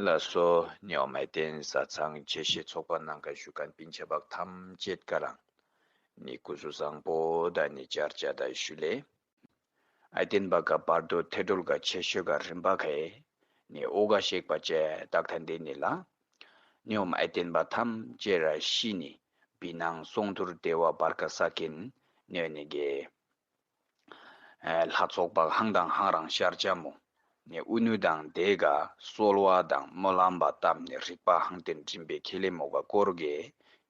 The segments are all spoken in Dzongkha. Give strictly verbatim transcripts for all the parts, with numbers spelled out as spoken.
ལགས་སོ། ནི་ཨོམ་ཨའི་ཏེན་བཟའ་ཚང་ཆེ་ཤོས་ཚོགས་པ་ནང་ག་བཞུགས་མཁན་སྤུན་ཆ་བག་ཐམས་ཅད་ཀ་རང་ནི་སྐུ་གཟུགས་བཟང་པོ་དང་ནི་བཅར་བཅར་དང་ཞུ་ལེ། ཨའི་ཏེན་བག་ག་བར་དོ་ཐད་ཀྲོལ་ག་ཆེ་ཤོས་ག་རིམ་པ་ག་ནི་ཨོ་ག་ཤེག་པ་ཅེ་དག་ཐན་ཏེ་ནི་ལ། ནི་ཨོམ་ཨའི་ཏེན་བག་ཐམས་ཅད་ར་ཤི་ནི་བི་ནང་སོང་ཐུར་དེ་བ་བར་ག་ས་ཀིན་ནི་ཨོ་ནི་གེ་ཨེ་ལྷ་ཚོགས་བག་ཧང་དང་ཧང་རང་ཤར་ཅ་མོ། ནི་ཨུ་ནུ་དང་དེ་ག་གསོལ་བ་དང་སྨོན་ལམ་བ་བཏབ་ནི་རིག་པ་ཧང་ཏེན་རིམ་པའི་ཁེ་ལེ་མོ་ག་སྐོར་གེ་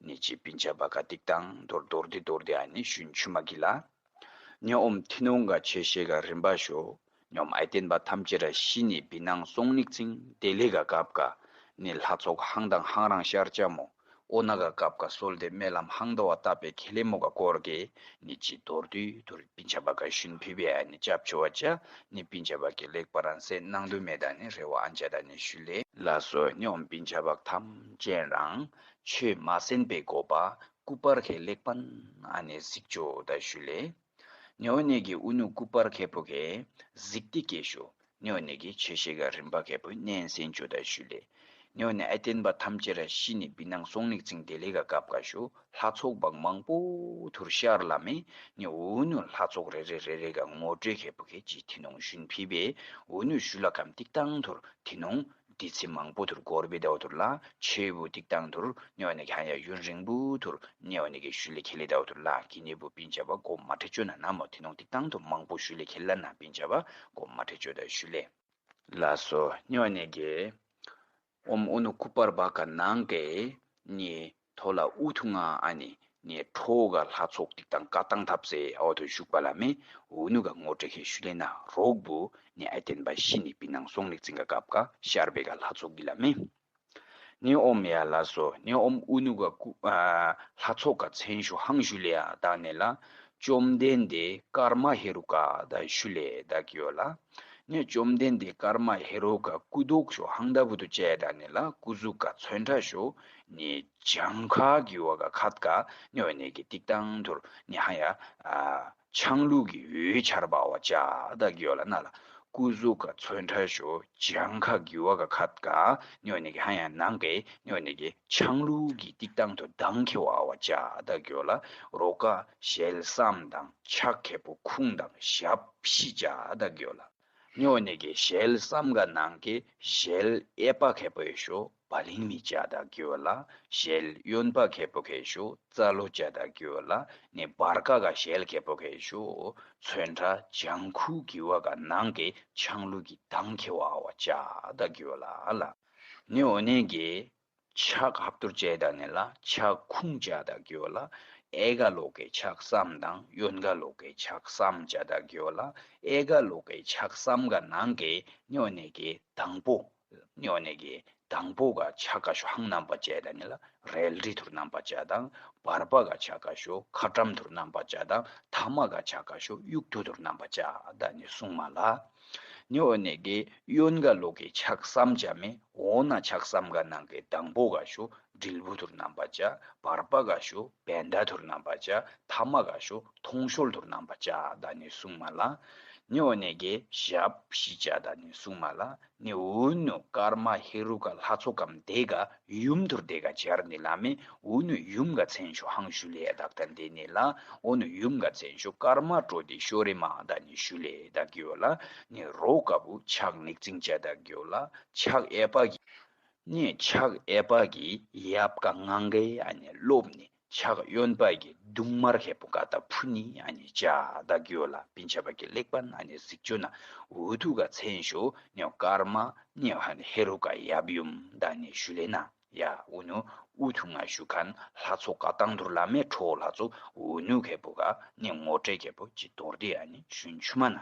ནི་ཅི་སྤུན་ཆ་བག་ག་ཏིག་ཏང་དོར་དོར་ཏེ་དོར་ཏེ་ཨ་ནི་ཞུན་ཆུ་མ་གི་ལ། ནི་ཨོམ་ཐི་ནོང་ག་ཆེ་ཤོས་ག་རིམ་པ་ཤོ། ནི་ཨོམ་ཨའི་ཏེན་བག་ཐམས་ཅད་ར་ཤི་ནི་བི་ནང་སོང་ནིག་ཙིང་དེ་ལེ་ག་སྐབས་ག་ནི་ལྷ་ཚོགས་ཧང་དང་ཧང་རང་ཤར་ཅ་མོ། ཨོ་ན་ག་སྐབས་ག་གསོལ་འདེབས་སྨོན་ལམ་ཧང་དང་བ་བཏབ་པའི་ཁེ་ལེ་མོ་ག་སྐོར་གེ་ནི་ཅི་དོར་དུས་དོར་སྤུན་ཆ་བག་ག་ཞུན་ཕི་བེ་ཨ་ནི་ཅབ་ཆོ་བ་ཅ་ནི་སྤུན་ཆ་བག་གི་ལེགས་པ་རང་སེ་གནང་དུ་མེད་ད་ནི་རེ་བ་ཨན་ཅ་ད་ནི་ཞུ་ལེ། ལགས་སོ། ནི་ཨོམ་སྤུན་ཆ་བག་ཐམས་ཅད་རང་ཆོས་མ་གསན་པའི་དགོ་པ་སྐུ་པར་ཁེ་ལེགས་པན་ཨ་ནི་གཟིགས་ཆོ་ད་ཞུ་ལེ། ནི་ཨོ་ནི་གི་ཨུ་ནུ་སྐུ་པར་ཁེ་པོ་ཁེ་གཟིགས་ཏེ་ཀེ་ཤོ། ནི་ཨོ་ནི་གི་ཆེ་ཤོས་ག་རིམ་པ་ཁེ་པོ་ནན་སེན་ཆོ་ད་ཞུ་ལེ། ནི་ཨོ་ནི་ཨའི་ཏེན་བག་ཐམས་ཅད་ར་ཤི་ནི་བི་ནང་སོང་ནིག་ཙིང་དེ་ལེ་ག་སྐབས་ག་ཤོ་ལྷ་ཚོགས་བག་མང་པོ་ཐུར་ཤར་ལ་མེ། ནི་ཨུ་ནུ་ལྷ་ཚོགས་རེ་རེ་རེ་རེ་ག་ངོ་སྤྲོད་ཁེ་པོ་ཁེ་ཅི་ཐི་ནོང་ཞུན་ཕི་བེ། ཨུ་ནུ་ཞུ་ལ་ཀམ་ཏིག་ཏང་ཐུར་ཐི་ནོང་དི་ཚི་མང་པོ་ཐུར་སྐོར་བེ་ད་བ་ཐུར་ལ་ཆེ་བུ་ཏིག་ཏང་ཐུར་ནི་ཨོ་ནི་ག་ཡ་ཡུན་རིང་པོ་ཐུར་ནི་ཨོ་ནི་གི་ཞུ་ལེ་ཁེ་ལེ་ད་བ་ཐུར་ལ་ཀི་ནི་བུ་སྤུན་ཆ་བག་གོ་མ་ཁྲེ་ཆོ་ན་ན་མོ་ཐི་ནོང་ཏིག་ཏང་ཐུར་མང་པོ་ཞུ་ལེ་ཁེ་ལ་ན་སྤུན་ཆ་བག་གོ་མ་ཁྲེ་ཆོ་ད་ཞུ་ལེ། ལགས་སོ། ནི་ཨོ་ནི་གི་ཨོམ་ཨུ་ནུ་སྐུ་པར་བག་ག་ནང་གེ་ནི་ཐོ་ལ་ཨུ་ཐུ་ང་ཨ་ནི་ནི་ཁྲོ་ག་ལྷ་ཚོགས་ཏིག་ཏང་ཀ་ཏང་ཐབ་སེ་ཨོ་ཐོ་ཞུགས་པ་ལ་མེ། ཨུ་ནུ་ག་ངོ་སྤྲོད་ཁེ་ཞུ་ལེ་ན་རོག་བུ་ནི་ཨའི་ཏེན་བག་ཤི་ནི་བི་ནང་སོང་ནིག་ཙིང་ག་སྐབས་ག་ཤར་བེ་ག་ལྷ་ཚོགས་གི་ལ་མེ། ནི་ཨོམ་ཡ་ལགས་སོ། ནི་ཨོམ་ཨུ་ནུ་ག་སྐུ་ཨ་ལྷ་ཚོགས་ག་མཚན་ཤོ་ཧང་ཞུ་ལེ་ཡ་ད་ནི་ལ་བཅོམ་ལྡན་འདས་ཀརྨ་ཧེ་རུ་ཀ་ད་ཞུ་ལེ་ད་གི་ཡོ་ལ། ནི་བཅོམ་ལྡན་འདས་ཀརྨ་ཧེ་རུ་ཀ་སྐུ་མདོག་ཤོ་ཧང་ད་བུ་དུ་ཅེ་ད་ནི་ལ་སྐུ་གཟུགས་ཀ་ཚོན་ཁྲ་ཤོ་ནི་ལྗང་ཁ་གི་བ་ག་ཁད་ཀ་ནི་ཨོ་ནི་གི་ཏིག་ཏང་ཐུར་ནི་ཧ་ཡ་ཨ་ཆང་ལུ་གི་འོད་ཆར་བ་བ་ཅ་ད་གི་ཡོ་ལ་ན་ལ། སྐུ་གཟུགས་ཀ་ཚོན་ཁྲ་ཤོ་ལྗང་ཁ་གི་བ་ག་ཁད་ཀ་ནི་ཨོ་ནི་གི་ཧ་ཡ་ནང་གེ་ནི་ཨོ་ནི་གི་ཆང་ལུ་གི་ཏིག་ཏང་ཐུར་དང་ཁེ་བ་བ་ཅ་ད་གི་ཡོ་ལ། རོ་ཀ་ཞལ་སམ་དང་ཕྱག་ཁེ་པོ་ཁུང་དང་ཞབས་ཕྱི་ཅ་ད་གི་ཡོ་ལ། ནི་ཨོ་ནི་གི་ཞལ་སམ་ག་ནང་གེ་ཞལ་གཡས་པ་ཁེ་པོ་ཡེ་ཤོ་བ་ལིང་མི་ཅ་ད་གི་ཡོ་ལ། ཞལ་གཡོན་པ་ཁེ་པོ་ཁེ་ཤོ་ཙ་ལོ་ཅ་ད་གི་ཡོ་ལ། ནི་བར་ཀ་ག་ཞལ་ཁེ་པོ་ཁེ་ཤོ་ཚོན་ཁྲ་ལྗང་ཁུ་གི་བ་ག་ནང་གེ་ཆང་ལུ་གི་དང་ཁེ་བ་བ་ཅ་ད་གི་ཡོ་ལ་ལ། ནི་ཨོ་ནི་གི་ཕྱག་ཧབ་ཐུར་ཅེ་ད་ནི་ལ་ཕྱག་ཁུང་ཅ་ད་གི་ཡོ་ལ། གཡས་ག་ལོག་གེ་ཕྱག་སམ་དང་གཡོན་ག་ལོག་གེ་ཕྱག་སམ་ཅ་ད་གི་ཡོ་ལ། གཡས་ག་ལོག་གེ་ཕྱག་སམ་ག་ནང་གེ་ནི་ཨོ་ནི་གི་དང་པོ་ནི་ཨོ་ནི་གི་དང་པོ་ག་ཕྱག་ག་ཤོ་ཧང་རྣམ་པ་ཅ་ད་ནི་ལ་རལ་གྲི་ཐུར་རྣམ་པ་ཅ་དང་བར་པ་ག་ཕྱག་ག་ཤོ་ཁ་ཊམ་ཐུར་རྣམ་པ་ཅ་དང་ཐ་མ་ག་ཕྱག་ག་ཤོ་དབྱུག་ཏོ་ཐུར་རྣམ་པ་ཅ་ད་ནི་གསུང་མ་ལ། ནི་ཨོ་ནི་གི་གཡོན་ག་ལོག་གེ་ཕྱག་སམ་ཅ་མེ། ཨོ་ན་ཕྱག་སམ་ག་ནང་གེ་དང་པོ་ག་ཤོ་དྲིལ་བུ་ཐུར་རྣམ་པ་ཅ། བར་པ་ག་ཤོ་བེན་ད་ཐུར་རྣམ་པ་ཅ། ཐ་མ་ག་ཤོ་ཐོང་ཤོལ་ཐུར་རྣམ་པ་ཅ་ད་ནི་གསུང་མ་ལ། ནི་ཨོ་ནི་གི་ཞབས་ཕྱི་ཅ་ད་ནི་གསུང་མ་ལ། ནི་ཨུ་ནུ་ཀརྨ་ཧེ་རུ་ཀ་ལྷ་ཚོགས་ཀམ་དེ་ག་ཡུམ་ཐུར་དེ་ག་སྦྱར་ནི་ལ་མེ། ཨུ་ནུ་ཡུམ་ག་མཚན་ཤོ་ཧང་ཞུ་ལེ་ཡ་དག་ཐན་ཏེ་ནི་ལ། ཨུ་ནུ་ཡུམ་ག་མཚན་ཤོ་ཀརྨ་ཀྲོ་དྷི་ཤྭ་རི་མ་ད་ནི་ཞུ་ལེ་ད་གི་ཡོ་ལ། ནི་རོ་ཀ་བུ་ཕྱག་ནིག་ཙིང་ཅ་ད་གི་ཡོ་ལ། ཕྱག་གཡས་པ་གི་ནི་ཕྱག་གཡས་པ་གི་ཡབ་ཀ་ངང་གེ་ཨ་ནི་ལོབ་ནི། ཕྱག་གཡོན་པ་གི་དུང་དམར་ཁེ་པོ་ཀ་ད་ཕུ་ནི་ཨ་ནི་ཅ་ད་གི་ཡོ་ལ། སྤུན་ཆ་བག་གི་ལེགས་པན་ཨ་ནི་གཟིགས་ཆོ་ན་ཨུ་ཐུ་ག་མཚན་ཤོ་ནི་ཀརྨ་ནི་ཧ་ནི་ཧེ་རུ་ཀ་ཡབ་ཡུམ་ད་ནི་ཞུ་ལེ་ན། ཡ་ཨུ་ནུ་ཨུ་ཐུ་ང་ཞུ་ཁན་ལྷ་ཚོགས་ཀ་ཏང་ཐུར་ལ་མེ་ཁྲོ་ལྷ་ཚོགས་ཨུ་ནུ་ཁེ་པོ་ག་ནི་ངོ་སྤྲོད་ཁེ་པོ་ཅི་དོར་ཏེ་ཨ་ནི་ཞུན་ཆུ་མ་ན།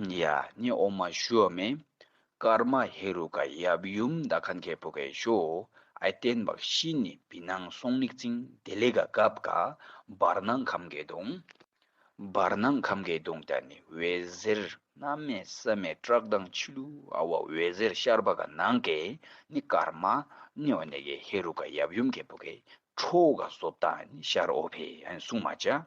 ཡ་ནི་ཨོ་མ་ཞུ་བ་མེ། ཀརྨ་ཧེ་རུ་ཀ་ཡབ་ཡུམ་ད་ཁན་ཁེ་པོ་ཁེ་ཤོ་ཨའི་ཏེན་བག་ཤི་ནི་བི་ནང་སོང་ནིག་ཙིང་དེ་ལེ་ག་སྐབས་ག་བར་སྣང་ཁམ་གི་དུང་བར་སྣང་ཁམ་གི་དུང་ད་ནི་འོད་ཟེར་གནམ་མེད་ས་མེད་ཀྲག་དང་ཆི་ལུ་ཨ་བ་འོད་ཟེར་ཤར་བ་ག་ནང་གེ་ནི་ཀརྨ་ནི་ཨོ་ནི་གེ་ཧེ་རུ་ཀ་ཡབ་ཡུམ་ཁེ་པོ་ཁེ་ཁྲོ་ག་སོབ་ད་ནི་ཤར་ཨོ་ཕེ་ཨན་གསུང་མ་ཅ།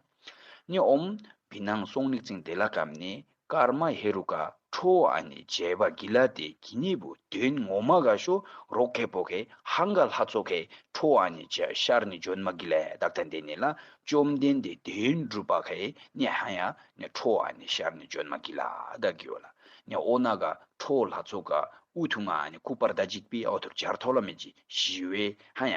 ནི་ཨོམ་བི་ནང་སོང་ནིག་ཙིང་དེ་ལ་ཀམ་ནི་ཀརྨ་ཧེ་རུ་ཀ་ ཁྲོ་བོ་ཨ་ནི་བྱེད་པ་གི་ལ་དེ་གི་ནི་བུ་དོན་ངོ་མ་ག་ཤོ་རོག་ཁེ་པོ་ཁེ་ཧང་ག་ལྷ་ཚོགས་ཁེ་ཁྲོ་བོ་ཨ་ནི་བྱ་ཤར་ནི་བྱོན་མ་གི་ལ་དག་ཐན་དེ་ནི་ལ་བཅོམ་ལྡན་འདས་དོན་གྲུབ་པ་ཁེ་ནི་ཧ་ཡ་ནི་ཁྲོ་བོ་ཨ་ནི་ཤར་ནི་བྱོན་མ་གི་ལ་དག་གི་ཡོ་ལ། ནི་འོ་ན་ག་ཁྲོ་བོ་ལྷ་ཚོགས་ག་ཨུ་ཐུང་ཨ་ནི་སྐུ་པར་དང་གཅིག་པའི་ཨོ་ཐུར་བྱར་ཐོ་ལ་མེ་ཅི་ཞི་བའི་ཧ་ཡ་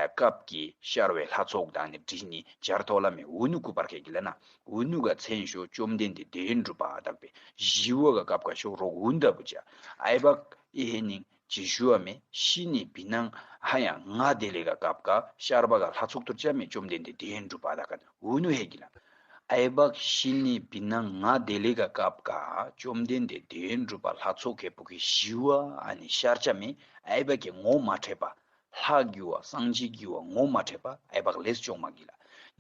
སྐབས་ཀྱི་ཤར་བའི་ལྷ་ཚོགས་དང་ནི་དྲི་ནི་བྱར་ཐོ་ལ་མེ་འུ་ནུ་སྐུ་པར་ཁེ་གི་ལ་ན། འུ་ནུ་ག་མཚན་ཤོ་བཅོམ་ལྡན་འདས་དོན་གྲུབ་པ་དག་པའི་ཞི་བ་ག་སྐབས་ག་ཤོ་རོག་འུན་ད་བུ་ཅ། ཨའི་བག་ཨི་ཧེ་ནིང་ཅི་ཞུ་བ་མེ་ཤི་ནི་བི་ནང་ཧ་ཡ་ང་དེ་ལེ་ག་སྐབས་ག་ཤར་བ་ག་ལྷ་ཚོགས་ཐུར་ཅ་མེ་བཅོམ་ལྡན་འདས་དོན་གྲུབ་པ་དག་ག་འུ་ནུ་ཧེ་གི་ལ། ཨའི་བག་ཤི་ནི་བི་ནང་ང་དེ་ལེ་ག་སྐབས་ག་བཅོམ་ལྡན་འདས་དོན་གྲུབ་པ་ལྷ་ཚོགས་ཁེ་པོ་ཁེ་ཞི་བ་ཨ་ནི་ཤར་ཅ་མེ་ཨའི་བག་གི་ངོ་མ་ཁྲེ་པ། ལྷ་གི་བ་སངས་རྒྱས་ཀྱི་བ་ངོ་མ་ཁྲེ་པ་ཨའི་བག་ལེས་ཅོག་མ་གི་ལ།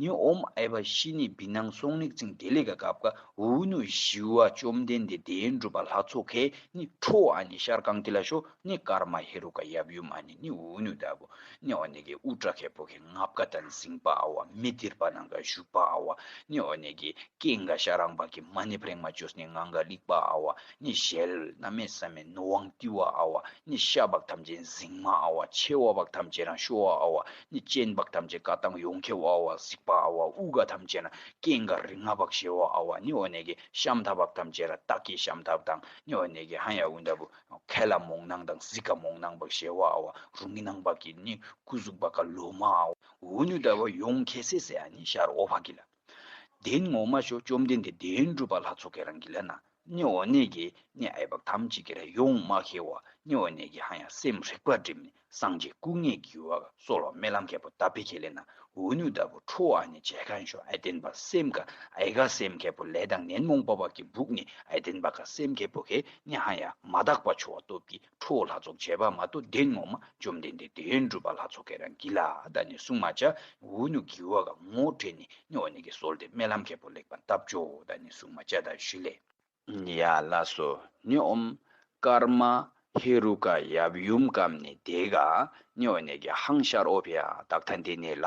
ནི་ཨོམ་ཨའི་བག་ཤི་ནི་བི་ནང་སོང་ནིག་ཙིང་དེ་ལེ་ག་སྐབས་ག་འུ་ནུ་ཞི་བ་བཅོམ་ལྡན་འདས་དོན་གྲུབ་པ་ལྷ་ཚོགས་ཁེ་ནི་ཁྲོ་བོ་ཨ་ནི་ཤར་གང་ཏི་ལ་ཤོ་ནི་ཀརྨ་ཧེ་རུ་ཀ་ཡབ་ཡུམ་ཨ་ནི་ནི་འུ་ནུ་ད་བུ་ནི་འོ་ནི་གི་དབུ་སྐྲ་ཁེ་པོ་ཁེ་ངབ་ཀ་ཏན་ཟིང་པ་ཨ་བ་མེ་དིར་པ་ནང་ག་བཞུགས་པ་ཨ་བ་ནི་འོ་ནི་གི་ཀེང་ག་ཤ་རང་བ་གི་མ་ནི་པྲེང་མ་ཅོས་ནི་ངང་ག་ལིག་པ་ཨ་བ་ནི་ཞལ་གནམ་མེད་ས་མེད་ནོ་ཝང་ཏི་བ་ཨ་བ་ནི་ཤ་བག་ཐམས་ཅད་ཟིང་མ་ཨ་བ་མཆེ་བ་བག་ཐམས་ཅད་རང་ཤོ་བ་ཨ་བ་ནི་སྤྱན་བག་ཐམས་ཅད་ཀ་ཏང་ཡོང་ཁེ་བ་ཨ་བ་གཟིག་པ་ཨ་བ་དབུ་ག་ཐམས་ཅད་རང་ཀེང་ག་རིང་ང་བག་ཤེ་བ་ཨ་བ་ནི་འོ་ནི་གི་ཤམ་ཐབས་བག་ཐམས་ཅད་རང་སྟག་གི་ཤམ་ཐབས་དང་ནི་འོ་ནི་གི་ཧ་ཡ་འུན་ད་བུ་ཁ་ལ་མོང་ནང་དང་གཟིག་ག་མོང་ནང་བག་ཤེ་བ་ཨ་བ་རུང་གི་ནང་བག་གི་ནི་སྐུ་གཟུགས་བག་ག་ལོ་མ་ཨ་བ་འུ་ནུ་ད་བུ་ཡོང་ཁེ་སེ་སེ་ཨ་ནི་ཤར་ཨོ་བ་གི་ལ། དེན་ངོ་མ་ཤོ་བཅོམ་ལྡན་འདས་དོན་གྲུབ་པ་ལྷ་ཚོགས་ཁེ་རང་གི་ལ་ན། ནི་འོ་ནི་གི་ནི་ཨའི་བག་ཐམས་ཅད་ཀྱི་ར་ཡོང་མ་ཁེ་བ་ནི་འོ་ནི་གི་ཧ་ཡང་སེམས་རིག་པ་སྒྲིམ་ནི་སངས་རྒྱས་སྐུ་ངེ་གི་བ་ག་གསོལ་བ་སྨོན་ལམ་ཁེ་པོ་བཏབ་པི་ཁེ་ལེ་ན། འུ་ནུ་ད་བུ་ཁྲོ་བོ་ཨ་ནི་བྱེད་ཁན་ཤོ་ཨའི་ཏེན་བ་སེམས་ག་ཨའི་ག་སེམས་ཁེ་པོ་ལས་དང་ནན་མོང་པ་བ་གི་བུག་ནི་ཨའི་ཏེན་བ་ག་སེམས་ཁེ་པོ་ཁེ་ནི་ཧ་ཡང་མ་དག་པ་ཆོ་བ་སྟོབས་ཀྱི་ཁྲོ་བོ་ལྷ་ཚོགས་བྱེད་པ་མ་གཏོགས་དེན་ངོ་མ་བཅོམ་ལྡན་འདས་དོན་གྲུབ་པ་ལྷ་ཚོགས་ཁེ་རང་གི་ལ་ད་ནི་གསུང་མ་ཅ། འུ་ནུ་གི་བ་ག་ངོ་སྤྲད་ནི་ནི་འོ་ནི་གི་གསོལ་འདེབས་སྨོན་ལམ་ཁེ་པོ་ལེགས་པ་བཏབ་ཅོ་ད་ནི་གསུང་མ་ཅ་ད་ཞུ་ལེ། ཡ་ལགས་སོ། ནི་ཨོམ་ཀརྨ་ཧེ་རུ་ཀ་ཡབ་ཡུམ་ཀམ་ནི་དེ་ག་ནི་འོ་ནི་གི་ཧང་ཤར་ཨོ་ཕི་ཡ་དག་ཐན་དེ་ནི་ལ་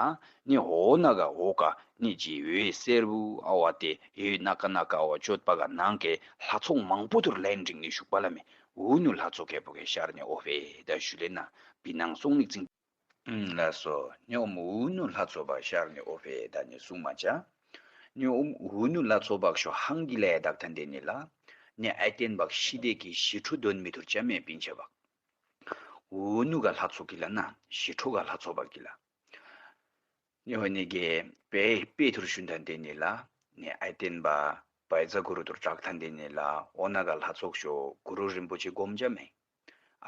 ནི་འོ་ན་ག་འོ་ཀ་ནི་ཇི་འོད་སེར་བུ་ཨ་བ་ཏེ་འོད་ན་ཀ་ན་ཀ་བ་ཅོད་པ་ག་ནང་གི་ལྷ་ཚོགས་མང་པོ་ཐུར་ལེན་འགྲིག་ནི་ཞུགས་པ་ལ་མེ། འུ་ནུ་ལྷ་ཚོགས་ཁེ་པོ་ཁེ་ཤར་ནི་ཨོ་ཕི་ད་ཞུ་ལེ་ན། བི་ནང་སོང་ནི་ཙིང་། ཨུམ་ལགས་སོ། ནི་ཨོམ་འུ་ནུ་ལྷ་ཚོགས་བ་ཤར་ནི་ཨོ་ཕི་ད་ནི་གསུང་མ་ཅ། ནི་ཨོམ་འུ་ནུ་ལྷ་ཚོགས་བག་ཤོ་ཧང་གི་ལ་ཡ་དག་ཐན་དེ་ནི་ལ། ནི་ཨའི་ཏེན་བག་ཤི་དེ་གི་ཞི་ཁྲོ་དོན་མི་ཐུར་ཅ་མེ་པིན་ཆ་བག། འུ་ནུ་ག་ལྷ་ཚོགས་གི་ལ་ན་ཞི་ཁྲོ་ག་ལྷ་ཚོགས་བག་གི་ལ། ནི་འོ་ནི་གི་དཔེ་དཔེ་ཐུར་ཤུན་ཐན་དེ་ནི་ལ། ནི་ཨའི་ཏེན་བ་བའི་ཛ་གུ་རུ་ཐུར་དྲག་ཐན་དེ་ནི་ལ་འོ་ན་ག་ལྷ་ཚོགས་ཤོ་གུ་རུ་རིན་པོ་ཆེ་སྒོམ་ཅ་མེ།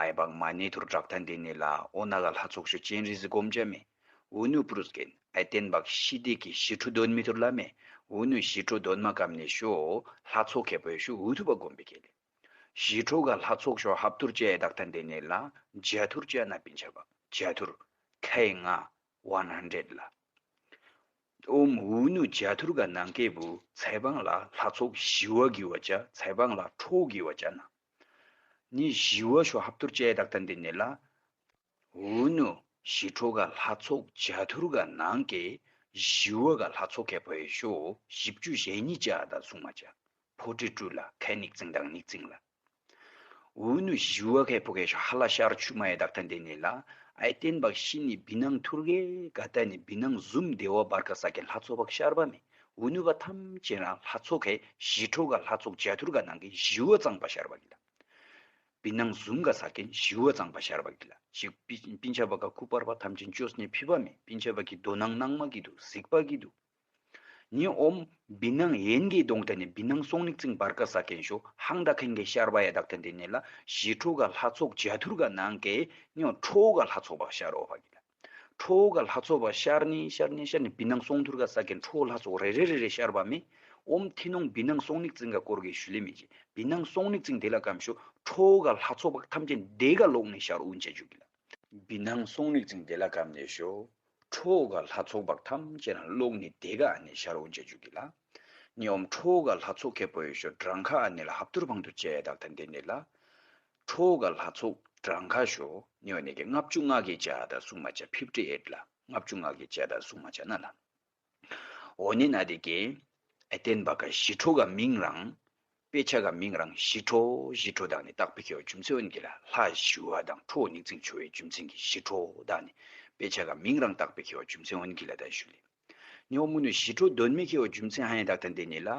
ཨའི་བག་མ་ཎི་ཐུར་དྲག་ཐན་དེ་ནི་ལ་འོ་ན་ག་ལྷ་ཚོགས་ཤོ་སྤྱན་རས་གཟིགས་སྒོམ་ཅ་མེ། འུ་ནུ་པུ་རུས་ཀེན་ཨའི་ཏེན་བག་ཤི་དེ་གི་ཞི་ཁྲོ་དོན་མི་ཐུར་ལ་མེ། འུ་ནུ་ཞི་ཁྲོ་དོན་མ་ཀམ་ནི་ཤོ་ལྷ་ཚོགས་ཁེ་པོ་ཡོ་ཤོ་འུ་ཐུ་བ་སྒོམ་པི་ཁེ་ལེ། ཞི་ཁྲོ་ག་ལྷ་ཚོགས་ཤོ་ཧབ་ཐུར་ཅ་ཡ་དག་ཐན་དེ་ནི་ལ་བྱ་ཐུར་ཅ་ན་པིན་ཆ་བག་བྱ་ཐུར་ཁའི་ང་ཝན་ཧན་ཌེཌ་ལ། ཨོམ་འུ་ནུ་བྱ་ཐུར་ག་ནང་ཁེ་བུ་ཚའི་བང་ལ་ལྷ་ཚོགས་ཞི་བ་གི་བ་ཅ་ཚའི་བང་ལ་ཁྲོ་བོ་གི་བ་ཅ་ན། ནི་ཞི་བ་ཤོ་ཧབ་ཐུར་ཅ་ཡ་དག་ཐན་དེ་ནི་ལ། འུ་ནུ་ཞི་ཁྲོ་ག་ལྷ་ཚོགས་བྱ་ཐུར་ག་ནང་ཁེ་ཞི་བ་ག་ལྷ་ཚོགས་ཁེ་པོ་ཡོ་ཤོ་བཞི་བཅུ་ཞེ་གཉིས་ཅ་ད་གསུང་མ་ཅ། ཕོར་ཊི་ཊུ་ལ་ཁའི་ནིག་ཙིང་དང་ནིག་ཙིང་ལ། འུ་ནུ་ཞི་བ་ཁེ་པོ་ཁེ་ཤོ་ཧ་ལ་ཤར་ཆུ་མ་ཡ་དག་ཐན་དེ་ནི་ལ། ཨའི་ཏེན་བག་ཤི་ནི་བི་ནང་ཐུར་གེ་ག་ཏ་ནི་བི་ནང་ཟུམ་དེ་བ་བར་ཀ་ས་ཀེན་ལྷ་ཚོགས་བག་ཤར་བ་མེ། འུ་ནུ་བ་ཐམས་ཅད་རང་ལྷ་ཚོགས་ཁེ་ཞི་ཁྲོ་ག་ལྷ་ཚོགས་བྱ་ཐུར་ག་ནང་ཁེ་ཞི་བ་གཙང་པ་ཤར་བ་གི་ལ། བི་ནང་ཟུམ་ག་ས་ཀེན་ཞི་བ་གཙང་པ་ཤར་བ་གི་ལ། ཞི་པི་པིན་ཆ་བ་ག་སྐུ་པར་བ་ཐམས་ཅད་ཅོས་ནི་ཕི་བ་མེ། པིན་ཆ་བ་གི་དོ་སྣང་གནང་མ་གི་འདུག་གཟིགས་པ་གི་འདུག། ནི་ཨོམ་བི་ནང་ཡན་གི་གདོང་ཏ་ནི་བི་ནང་སོང་ནིག་ཙིང་བར་ཀ་ས་ཀེན་ཤོ་ཧང་དག་ཁན་གི་ཤར་བ་ཡ་དག་ཐན་དེ་ནི་ལ་ཞི་ཁྲོ་ག་ལྷ་ཚོགས་བྱ་ཐུར་ག་ནང་ཁེ་ནི་ཁྲོ་བོ་ག་ལྷ་ཚོགས་བག་ཤར་ཨོ་བ་གི་ལ། ཁྲོ་བོ་ག་ལྷ་ཚོགས་བག་ཤར་ནི་ཤར་ནི་ཤར་ནི་བི་ནང་སོང་ཐུར་ག་ས་ཀེན་ཁྲོ་བོ་ལྷ་ཚོགས་རེ་རེ་རེ་རེ་ཤར་བ་མེ། ཨོམ་ཐི་ནོང་བི་ནང་སོང་ནིག་ཙིང་ག་སྐོར་གི་ཞུ་ལེ་མི་ཅི། བི་ནང་སོང་ནིག་ཙིང་དེ་ལ་ཀམ་ཤོ་ཁྲོ་བོ་ག་ལྷ་ཚོགས་བག་ཐམས་ཅད་དེ་ག་ལོག་ནི་ཤར་འུན་ཅ་ཇུ་གི་ལ། བི་ནང་སོང་ནིག་ཙིང་དེ་ལ་ཀམ་ནི་ཤོ་ཁྲོ་བོ་ག་ལྷ་ཚོགས་བག་ཐམས་ཅད་ལོག་ནི་དེ་ག་ཨ་ནི་ཤར་འུན་ཅ་ཇུ་གི་ལ། ནི་ཨོམ་ཁྲོ་བོ་ག་ལྷ་ཚོགས་ཁེ་པོ་ཡོ་ཤོ་གྲངས་ཁ་ཨ་ནི་ལ་ཧབ་ཐུར་བང་ཐུར་ཅ་ཡ་དག་ཐན་དེ་ནི་ལ། ཁྲོ་བོ་ག་ལྷ་ཚོགས་གྲངས་ཁ་ཤོ་ནི་ཨོ་ནི་གི་ལྔ་བཅུ་ལྔ་གི་ཅ་ད་གསུང་མ་ཅ། ཕིཕ་ཊི་ཨེཊ་ལ་ལྔ་བཅུ་ལྔ་གི་ཅ་ད་གསུང་མ་ཅ་ན་ལ། འོ་ནི་ན་དེ་གི་ཨའི་ཏེན་བ་ག་ཞི་ཁྲོ་ག་མིང་རང་ དཔེ་ཆ་ག་མིང་རང་ཞི་ཁྲོ་ཞི་ཁྲོ་དག་ནི་བཏགས་པའི་ཁེ་བ་རྒྱུ་མཚན་འོན་གི་ལ། ལྷ་ཞི་བ་དང་ཁྲོ་བོ་ཉིག་ཙིང་ཆོ་བའི་རྒྱུ་མཚན་གི་ཞི་ཁྲོ་དག་ནི་དཔེ་ཆ་ག་མིང་རང་བཏགས་པའི་ཁེ་བ་རྒྱུ་མཚན་འོན་གི་ལ་ད་ཞུ་ལེ། ནི་ཨོམ་ནི་ཞི་ཁྲོ་དོན་མེད་ཁེ་བ་རྒྱུ་མཚན་ཧ་ཡང་དག་ཐན་དེ་ནི་ལ།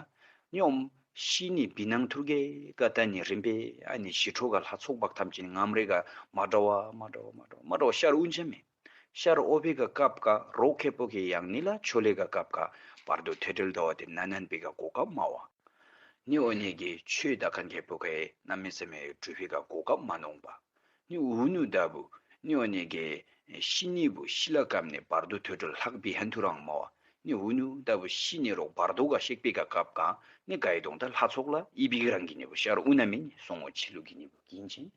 ནི་ཨོམ་ཤི་ནི་བི་ནང་ཐུར་གེ་ག་ད་ནི་རིམ་པས་ཨ་ནི་ཞི་ཁྲོ་ག་ལྷ་ཚོགས་བག་ཐམས་ཅད་ངམ་རེ་ག་མ་འདྲ་བ་མ་འདྲ་བ་མ་འདྲ་བ་མ་འདྲ་བ་ཤར་འུན་ཆ་མེ། ཤར་ཨོ་བེ་ག་སྐབས་ག་རོག་ཁེ་པོ་གེ་ཡང་ནི་ལ་ཆོ་ལེ་ག་སྐབས་ག་བར་དོ་ཐོས་གྲོལ་དོ་བ་དེ་ན་ནན་པེ་ག་གོ་སྐབས་མ་བ། ནི་ཨོ་ནི་གེ་ཆོས་ད་ཁན་ཁེ་པོ་གེ་ན་མེ་ས་མེ་གྲུ་ཕེ་ག་གོ་སྐབས་མ་ནོང་བ། ནི་ཨུ་ནུ་ད་བུ་ནི་ཨོ་ནི་གེ་ཤི་ནི་བུ་ཤི་ལ་སྐབས་ནི་བར་དོ་ཐོས་གྲོལ་ལྷག་བི་ཧན་ཐུ་རང་མ་བ། ནི་ཨུ་ནུ་ད་བུ་ཤི་ནི་རོག་བར་དོ་ག་ཤེག་པེ་ག་སྐབས་ག་ནི་ག་ཡི་དོང་ད་ལྷ་ཚོགས་ལ་ཨི་བི་གི་རང་གི་ནི་བུ་ཤར་འུ་ན་མེ་ནི་སོང་ངོ་ཆི་ལུ་གི་ནི་བུ་གིན་ཆེན།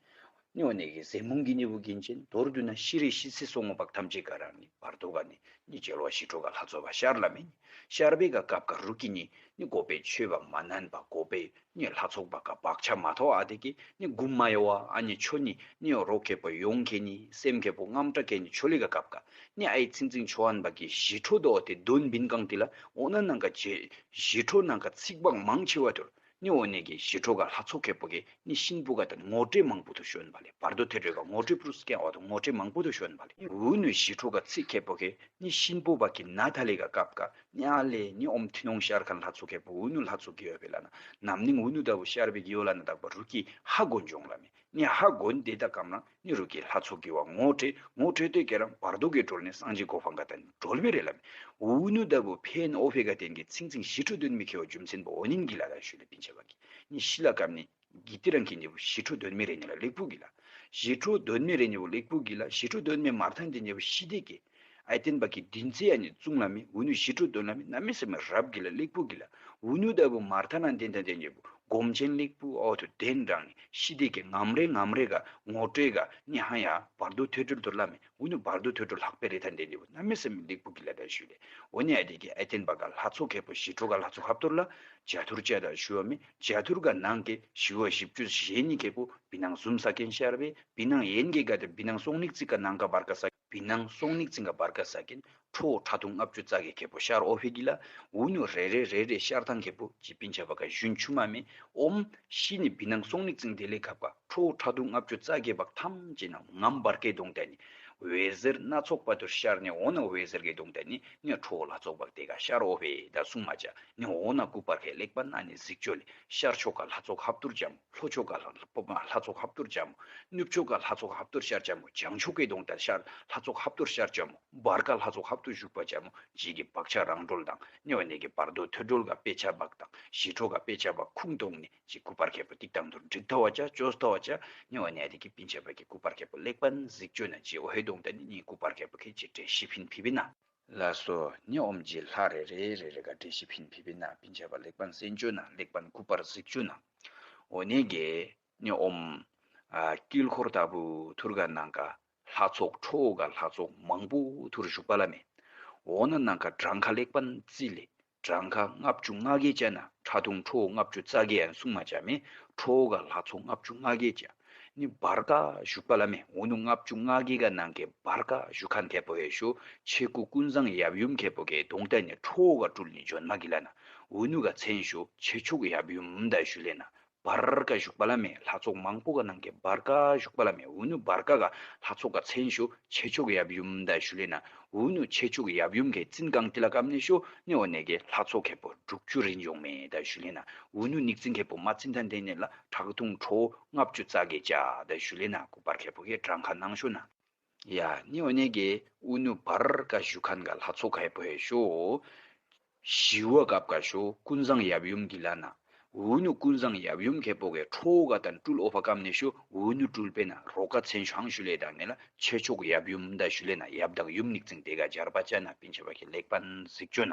ནི་ཨོ་ནི་གེ་ཟེ་མུང་གི་ནི་བུ་གིན་ཆེན་དོར་དུ་ན་ཤི་རི་ཤི་སི་སོང་ངོ་བག་ཐམས་ཅད་ག་རང་ནི་བར་དོ་ག་ནི་ནི་རྒྱལ་བ་ཞི་ཁྲོ་ག་ལྷ་ཚོགས་བ་ཤར་ལ་མེ་ནི་ཤར་བེ་ག་སྐབས་ག་རུ་གི་ནི་ནི་གོ་པེ་ཆོས་བ་མ་ནན་པ་གོ་པེ་ནི་ལྷ་ཚོགས་བ་ག་བག་ཆ་མ་ཐོ་ཨ་དེ་གེ་ནི་གུམ་མ་ཡོ་བ་ཨ་ནི་ཆོ་ནི་ནི་རོག་ཁེ་པོ་ཡོང་ཁེ་ནི་སེམས་ཁེ་པོ་ངམ་ཏྲ་ཁེ་ནི་ཆོ་ལེ་ག་སྐབས་ག་ནི་ཨའི་ཚིང་ཚིང་ཆོ་ཨན་བ་གི་ཞི་ཁྲོ་དོ་དེ་དོན་བིན་གང་ཏི་ལ་ཨོ་ན་ནང་ག་ཇེ་ཞི་ཁྲོ་ནང་ག་ཚིག་བག་མང་ཆེ་བ་ཐུར། ནི་ཨོ་ནི་གེ་ཞི་ཁྲོ་ག་ལྷ་ཚོགས་ཁེ་པོ་གེ་ནི་གཤིན་པོ་ག་ཏ་ངོ་སྤྲོད་མང་པོ་ཐུ་ཤོན་བ་ལེ། བར་དོ་ཐོས་གྲོལ་ག་ངོ་སྤྲོད་པུ་རུ་སྐྱེ་བ་ཐུ་ངོ་སྤྲོད་མང་པོ་ཐུ་ཤོན་བ་ལེ། ཨུ་ནུ་ཞི་ཁྲོ་ག་ཚིག་ཁེ་པོ་གེ་ནི་གཤིན་པོ་བ་གི་ན་ཐ་ལེ་ག་སྐབས་ག་ནི་ཨ་ལེ་ནི་ཨོམ་ཐི་ནོང་ཤར་ཁན་ལྷ་ཚོགས་ཁེ་པོ་ཨུ་ནུ་ལྷ་ཚོགས་གི་ཡོད་པེ་ལ་ན་ནམ་ནིང་ཨུ་ནུ་ད་བུ་ཤར་བེ་གི་ཡོ་ལ་ན་དག་པ་རུ་གི་ཧ་གོན་ཇོང་ལ་མེ། ནི་ཧ་གོན་དེ་ད་ཀམ་ན་ནི་རུ་གི་ལྷ་ཚོགས་གི་བ་ངོ་སྤྲོད་ངོ་སྤྲོད་དེ་གེ་རང་བར་དོ་གེ་གྲོལ་ནི་སངས་རྒྱས་གོ་འཕང་ག་ཏ་ནི་གྲོལ་བེ་རེ་ལ་མེ། ཨུ་ནུ་ད་བུ་ཕེན་ཨོ་ཕེ་ག་ཏེན་གི་ཚིང་ཚིང་ཞི་ཁྲོ་དོན་མེ་ཁེ་བ་རྒྱུ་མཚན་བོ་ཨོ་ནིན་གི་ལ་ད་ཞུ་ལེ་པིན་ཆ་བ་གི། ནི་ཤི་ལ་ཀམ་ནི་གི་ཏི་རང་གི་ནི་བུ་ཞི་ཁྲོ་དོན་མེ་རེ་ནི་ལ་ལེགས་པོ་གི་ལ། ཞི་ཁྲོ་དོན་མེ་རེ་ནི་བུ་ལེགས་པོ་གི་ལ། ཞི་ཁྲོ་དོན་མེ་མར་ཐན་ཏེ་ནི་བུ་ཤི་དེ་གེ། ཨའི་ཏེན་བ་གི་དིན་ཚེ་ཡ་ནི་ཙུང་ལ་མེ། ཨུ་ནུ་ཞི་ཁྲོ་དོན་ལ་མེ་ན་མེ་ས་མེ་རབ་གི་ལ་ལེགས་པོ་གི་ལ། ཨུ་ནུ་ད་བུ་མར་ཐན་ན་ཏེན་ཏན་ཏེ་ནི་བུ་སྒོམ་ཆེན་ལེགས་པོ་ཨོ་ཐུ་དེན་རང་ནི་ཤི་དེ་གེ། ངམ་རེ་ངམ་རེ་ག་ངོ་སྤྲོད་ག་ནི་ཧ་ཡ་བར་དོ་ཐོས་གྲོལ་ཐུར་ལ་མེ། ཨུ་ནུ་བར་དོ་ཐོས་གྲོལ་ལྷག་པེ་རེ་ཐན་ཏེ་ནི་བུ་ན་མེ་ས་མེ་ལེགས་པོ་གི་ལ་ད་ཞུ་ལེ། ཨོ་ནི་ཨའི་དེ་གེ་ཨའི་ཏེན་བ་ག་ལྷ་ཚོགས་ཁེ་པོ་ཞི་ཁྲོ་ག་ལྷ་ཚོགས་ཧབ་ཐུར་ལ་ཇ་ཐུར་ཅ་ད་ཞུ་བ་མེ། ཇ་ཐུར་ག་ནང་གེ་ཞི་བ་ཞིབ་ཅུ་ཞེ་ནི་ཁེ་པོ་བི་ནང་ཟུམ་ས་ཀེན་ཤར་བེ། བི་ནང་ཡན་གེ་ག་ཏེ་བི་ནང་སོང་ནིག་ཚིག་ག་ནང་ག་བར་ག་ས་བི་ནང་སོང་ནིག་ཚིག་ག་བར་ག་ས་ཀེན་ཁྲོ་ཁྲ་ཐུང་ལྔ་བཅུ་རྩ་བརྒྱད་ཁེ་པོ་ཤར་ཨོ་ཕེ་གི་ལ། ཨུ་ནུ་རེ་རེ་རེ་རེ་ཤར་ཐང་ཁེ་པོ་ཇི་པིན་ཆ་བ་ག་ཞུན་ཆུ་མ་མེ། ཨོམ་ཤི་ནི་བི་ནང་སོང་ནིག་ཚིག་དེ་ལེ་ཁབ་ག་ཁྲོ་ཁྲ་ཐུང་ལྔ་བཅུ་རྩ་བརྒྱད་བག་ཐམས་ཅད་ན་ངམ་བར་གེ་དོང་ཏ་ནི་འོད་ཟེར་སྣ་ཚོགས་པ་ཐུར་ཤར་ནི། ཨོ་ན་འོད་ཟེར་གེ་དོང་ཏ་ནི་ནི་ཁྲོ་ལྷ་ཚོགས་བག་དེ་ག་ཤར་ཨོ་ཕེ་ད་སུང་མ་ཅ་ནི། ཨོ་ན་སྐུ་པར་ཁེ་ལེགས་པ་ན་ནི་གཟིགས་ཅོ་ལེ། ཤར་ཕྱོགས་ག་ལྷ་ཚོགས་ཧབ་ཐུར་ཅམ། ལྷོ་ཕྱོགས་ག་ལྷ་ལྷ་ཚོགས་ཧབ་ཐུར་ཅམ། ནུབ་ཕྱོགས་ག་ལྷ་ཚོགས་ཧབ་ཐུར་ཤར་ཅམ་མོ། བྱང་ཕྱོགས་གེ་དོང་ཏ་ཤར་ལྷ་ཚོགས་ཧབ་ཐུར་ཤར་ཅམ་མོ། བར་ག་ལྷ་ཚོགས་ཧབ་ཐུར་བཞུགས་པ་ཅམ་མོ། ཇི་གི་བག་ཆགས་རང་གྲོལ་དང་ནི་ཨོ་ནི་གི་བར་དོ་ཐོས་གྲོལ་ག་དཔེ་ཆ་བག་དང་ཞི་ཁྲོ་ག་དཔེ་ཆ་བག་ཁུངས་གཏོང་ནི་ཇི་སྐུ་པར་ཁེ་པོ་ཏིག་ཏང་ཐུར་འགྲིག་ཐ་བ་ཅ་ཅོས་ཐ་བ་ཅ་ནི་ཨོ་ནི་ཨའི་དེ་གེ་པིན་ཆ་བ་གི་སྐུ་པར་ཁེ་པོ་ལེགས་པ་ན་གཟིགས་ཅོ་ན་ཇི་ཨོ་ཧེ་དོང་ཏ་ནི་ནི་སྐུ་པར་ཁེ་པོ་ཁེ་ཇི་དྲེ་ཤི་ཕིན་ཕི་བི་ན། ལགས་སོ། ནི་ཨོམ་ཇི་ལྷ་རེ་རེ་རེ་རེ་ག་དྲེ་ཤི་ཕིན་ཕི་བི་ན། པིན་ཆ་བ་ལེགས་པ་ན་སེན་ཅོ་ན་ལེགས་པ་ན་སྐུ་པར་གཟིགས་ཅོ་ན། ཨོ་ནི་གེ་ནི་ཨོམ་ཨ་དཀྱིལ་འཁོར་ད་བུ་ཐུར་ག་ནང་ག་ལྷ་ཚོགས་ཁྲོ་བོ་ག་ལྷ་ཚོགས་མང་པོ་ཐུར་བཞུགས་པ་ལ་མེ། ཨོ་ན་ནང་ག་གྲངས་ཁ་ལེགས་པ་ན་རྩི་ལེ། གྲངས་ཁ་ལྔ་བཅུ་ང་བརྒྱད་ཅ་ན་ཁྲ་ཐུང་ཁྲོ་བོ་ལྔ་བཅུ་རྩ་བརྒྱད་ཡང་སུང་མ་ཅ་མེ། ཁྲོ་བོ་ག་ལྷ་ཚོགས་ལྔ་བཅུ་ང་བརྒྱད་ཅ། ནི་བར་ག་བཞུགས་པ་ལ་མེ། ཨུ་ནུ་ལྔ་བཅུ་ང་བརྒྱད་ག་ནང་གེ་བར་ག་བཞུགས་ཁན་ཁེ་པོ་ཧེ་ཤོ་ཆེ་སྐུ་ཀུན་བཟང་ཡབ་ཡུམ་ཁེ་པོ་གེ་དོང་ཏ་ནི་ཁྲོ་བོ་ག་སྤྲུལ་ནི་ཇོན་མ་གི་ལ་ན། ཨུ་ནུ་ག་མཚན་ཤོ་ཆེ་མཆོག་ཡབ་ཡུམ་ད་ཞུ་ལེ་ན། བར་ག་བཞུགས་པ་ལ་མེ། ལྷ་ཚོགས་མང་པོ་ག་ནང་གེ་བར་ག་བཞུགས་པ་ལ་མེ། ཨུ་ནུ་བར་ག་ག་ལྷ་ཚོགས་ག་མཚན་ཤོ་ཆེ་མཆོག་ཡབ་ཡུམ་ད་ཞུ་ལེ་ན། ཨུ་ནུ་ཆེ་མཆོག་ཡབ་ཡུམ་གེ་རྩིན་གང་ཏི་ལ་ཀམ་ནི་ཤོ་ནི་ཨོ་ནི་གེ་ལྷ་ཚོགས་ཁེ་པོ་དྲུག་ཅུ་རེ་ཇོང་མེ་ད་ཞུ་ལེ་ན། ཨུ་ནུ་ཉིག་རྩིང་ཁེ་པོ་མ་རྩིན་ཐན་ཏེ་ནི་ལ་ཁྲག་འཐུང་ཁྲོ་ལྔ་བཅུ་རྩ་བརྒྱད་ཅ་ད་ཞུ་ལེ་ན། སྐུ་པར་ཁེ་པོ་གེ་གྲངས་ཁ་ནང་ཤོ་ན། ཡ་ནི་ཨོ་ནི་གེ་ཨུ་ནུ་བར་ག་བཞུགས་ཁན་ག་ལྷ་ཚོགས་ཁེ་པོ་ཧེ་ཤོ་ཞི་བ་སྐབས་ག་ཤོ་ཀུན་བཟང་ཡབ་ཡུམ་གི་ལ་ན། ཨུ་ནུ་ཀུན་བཟང་ཡབ་ཡུམ་ཁེ་པོ་གེ་ཁྲོ་བོ་ག་ཏ་ན་སྤྲུལ་ཨོ་ཕ་ཀམ་ནི་ཤོ་ཨུ་ནུ་སྤྲུལ་པེ་ན་རོ་ག་མཚན་ཤོ་ཧང་ཞུ་ལེ་དང་ནི་ལ་ཆེ་མཆོག་ཡབ་ཡུམ་ད་ཞུ་ལེ་ན། ཡབ་དང་ཡུམ་ཉིག་རྩིང་དེ་ག་སྦྱར་བ་ཅ་ན་པིན་ཆ་བ་གེ་ལེགས་པ་ན་གཟིགས་ཅོ་ན།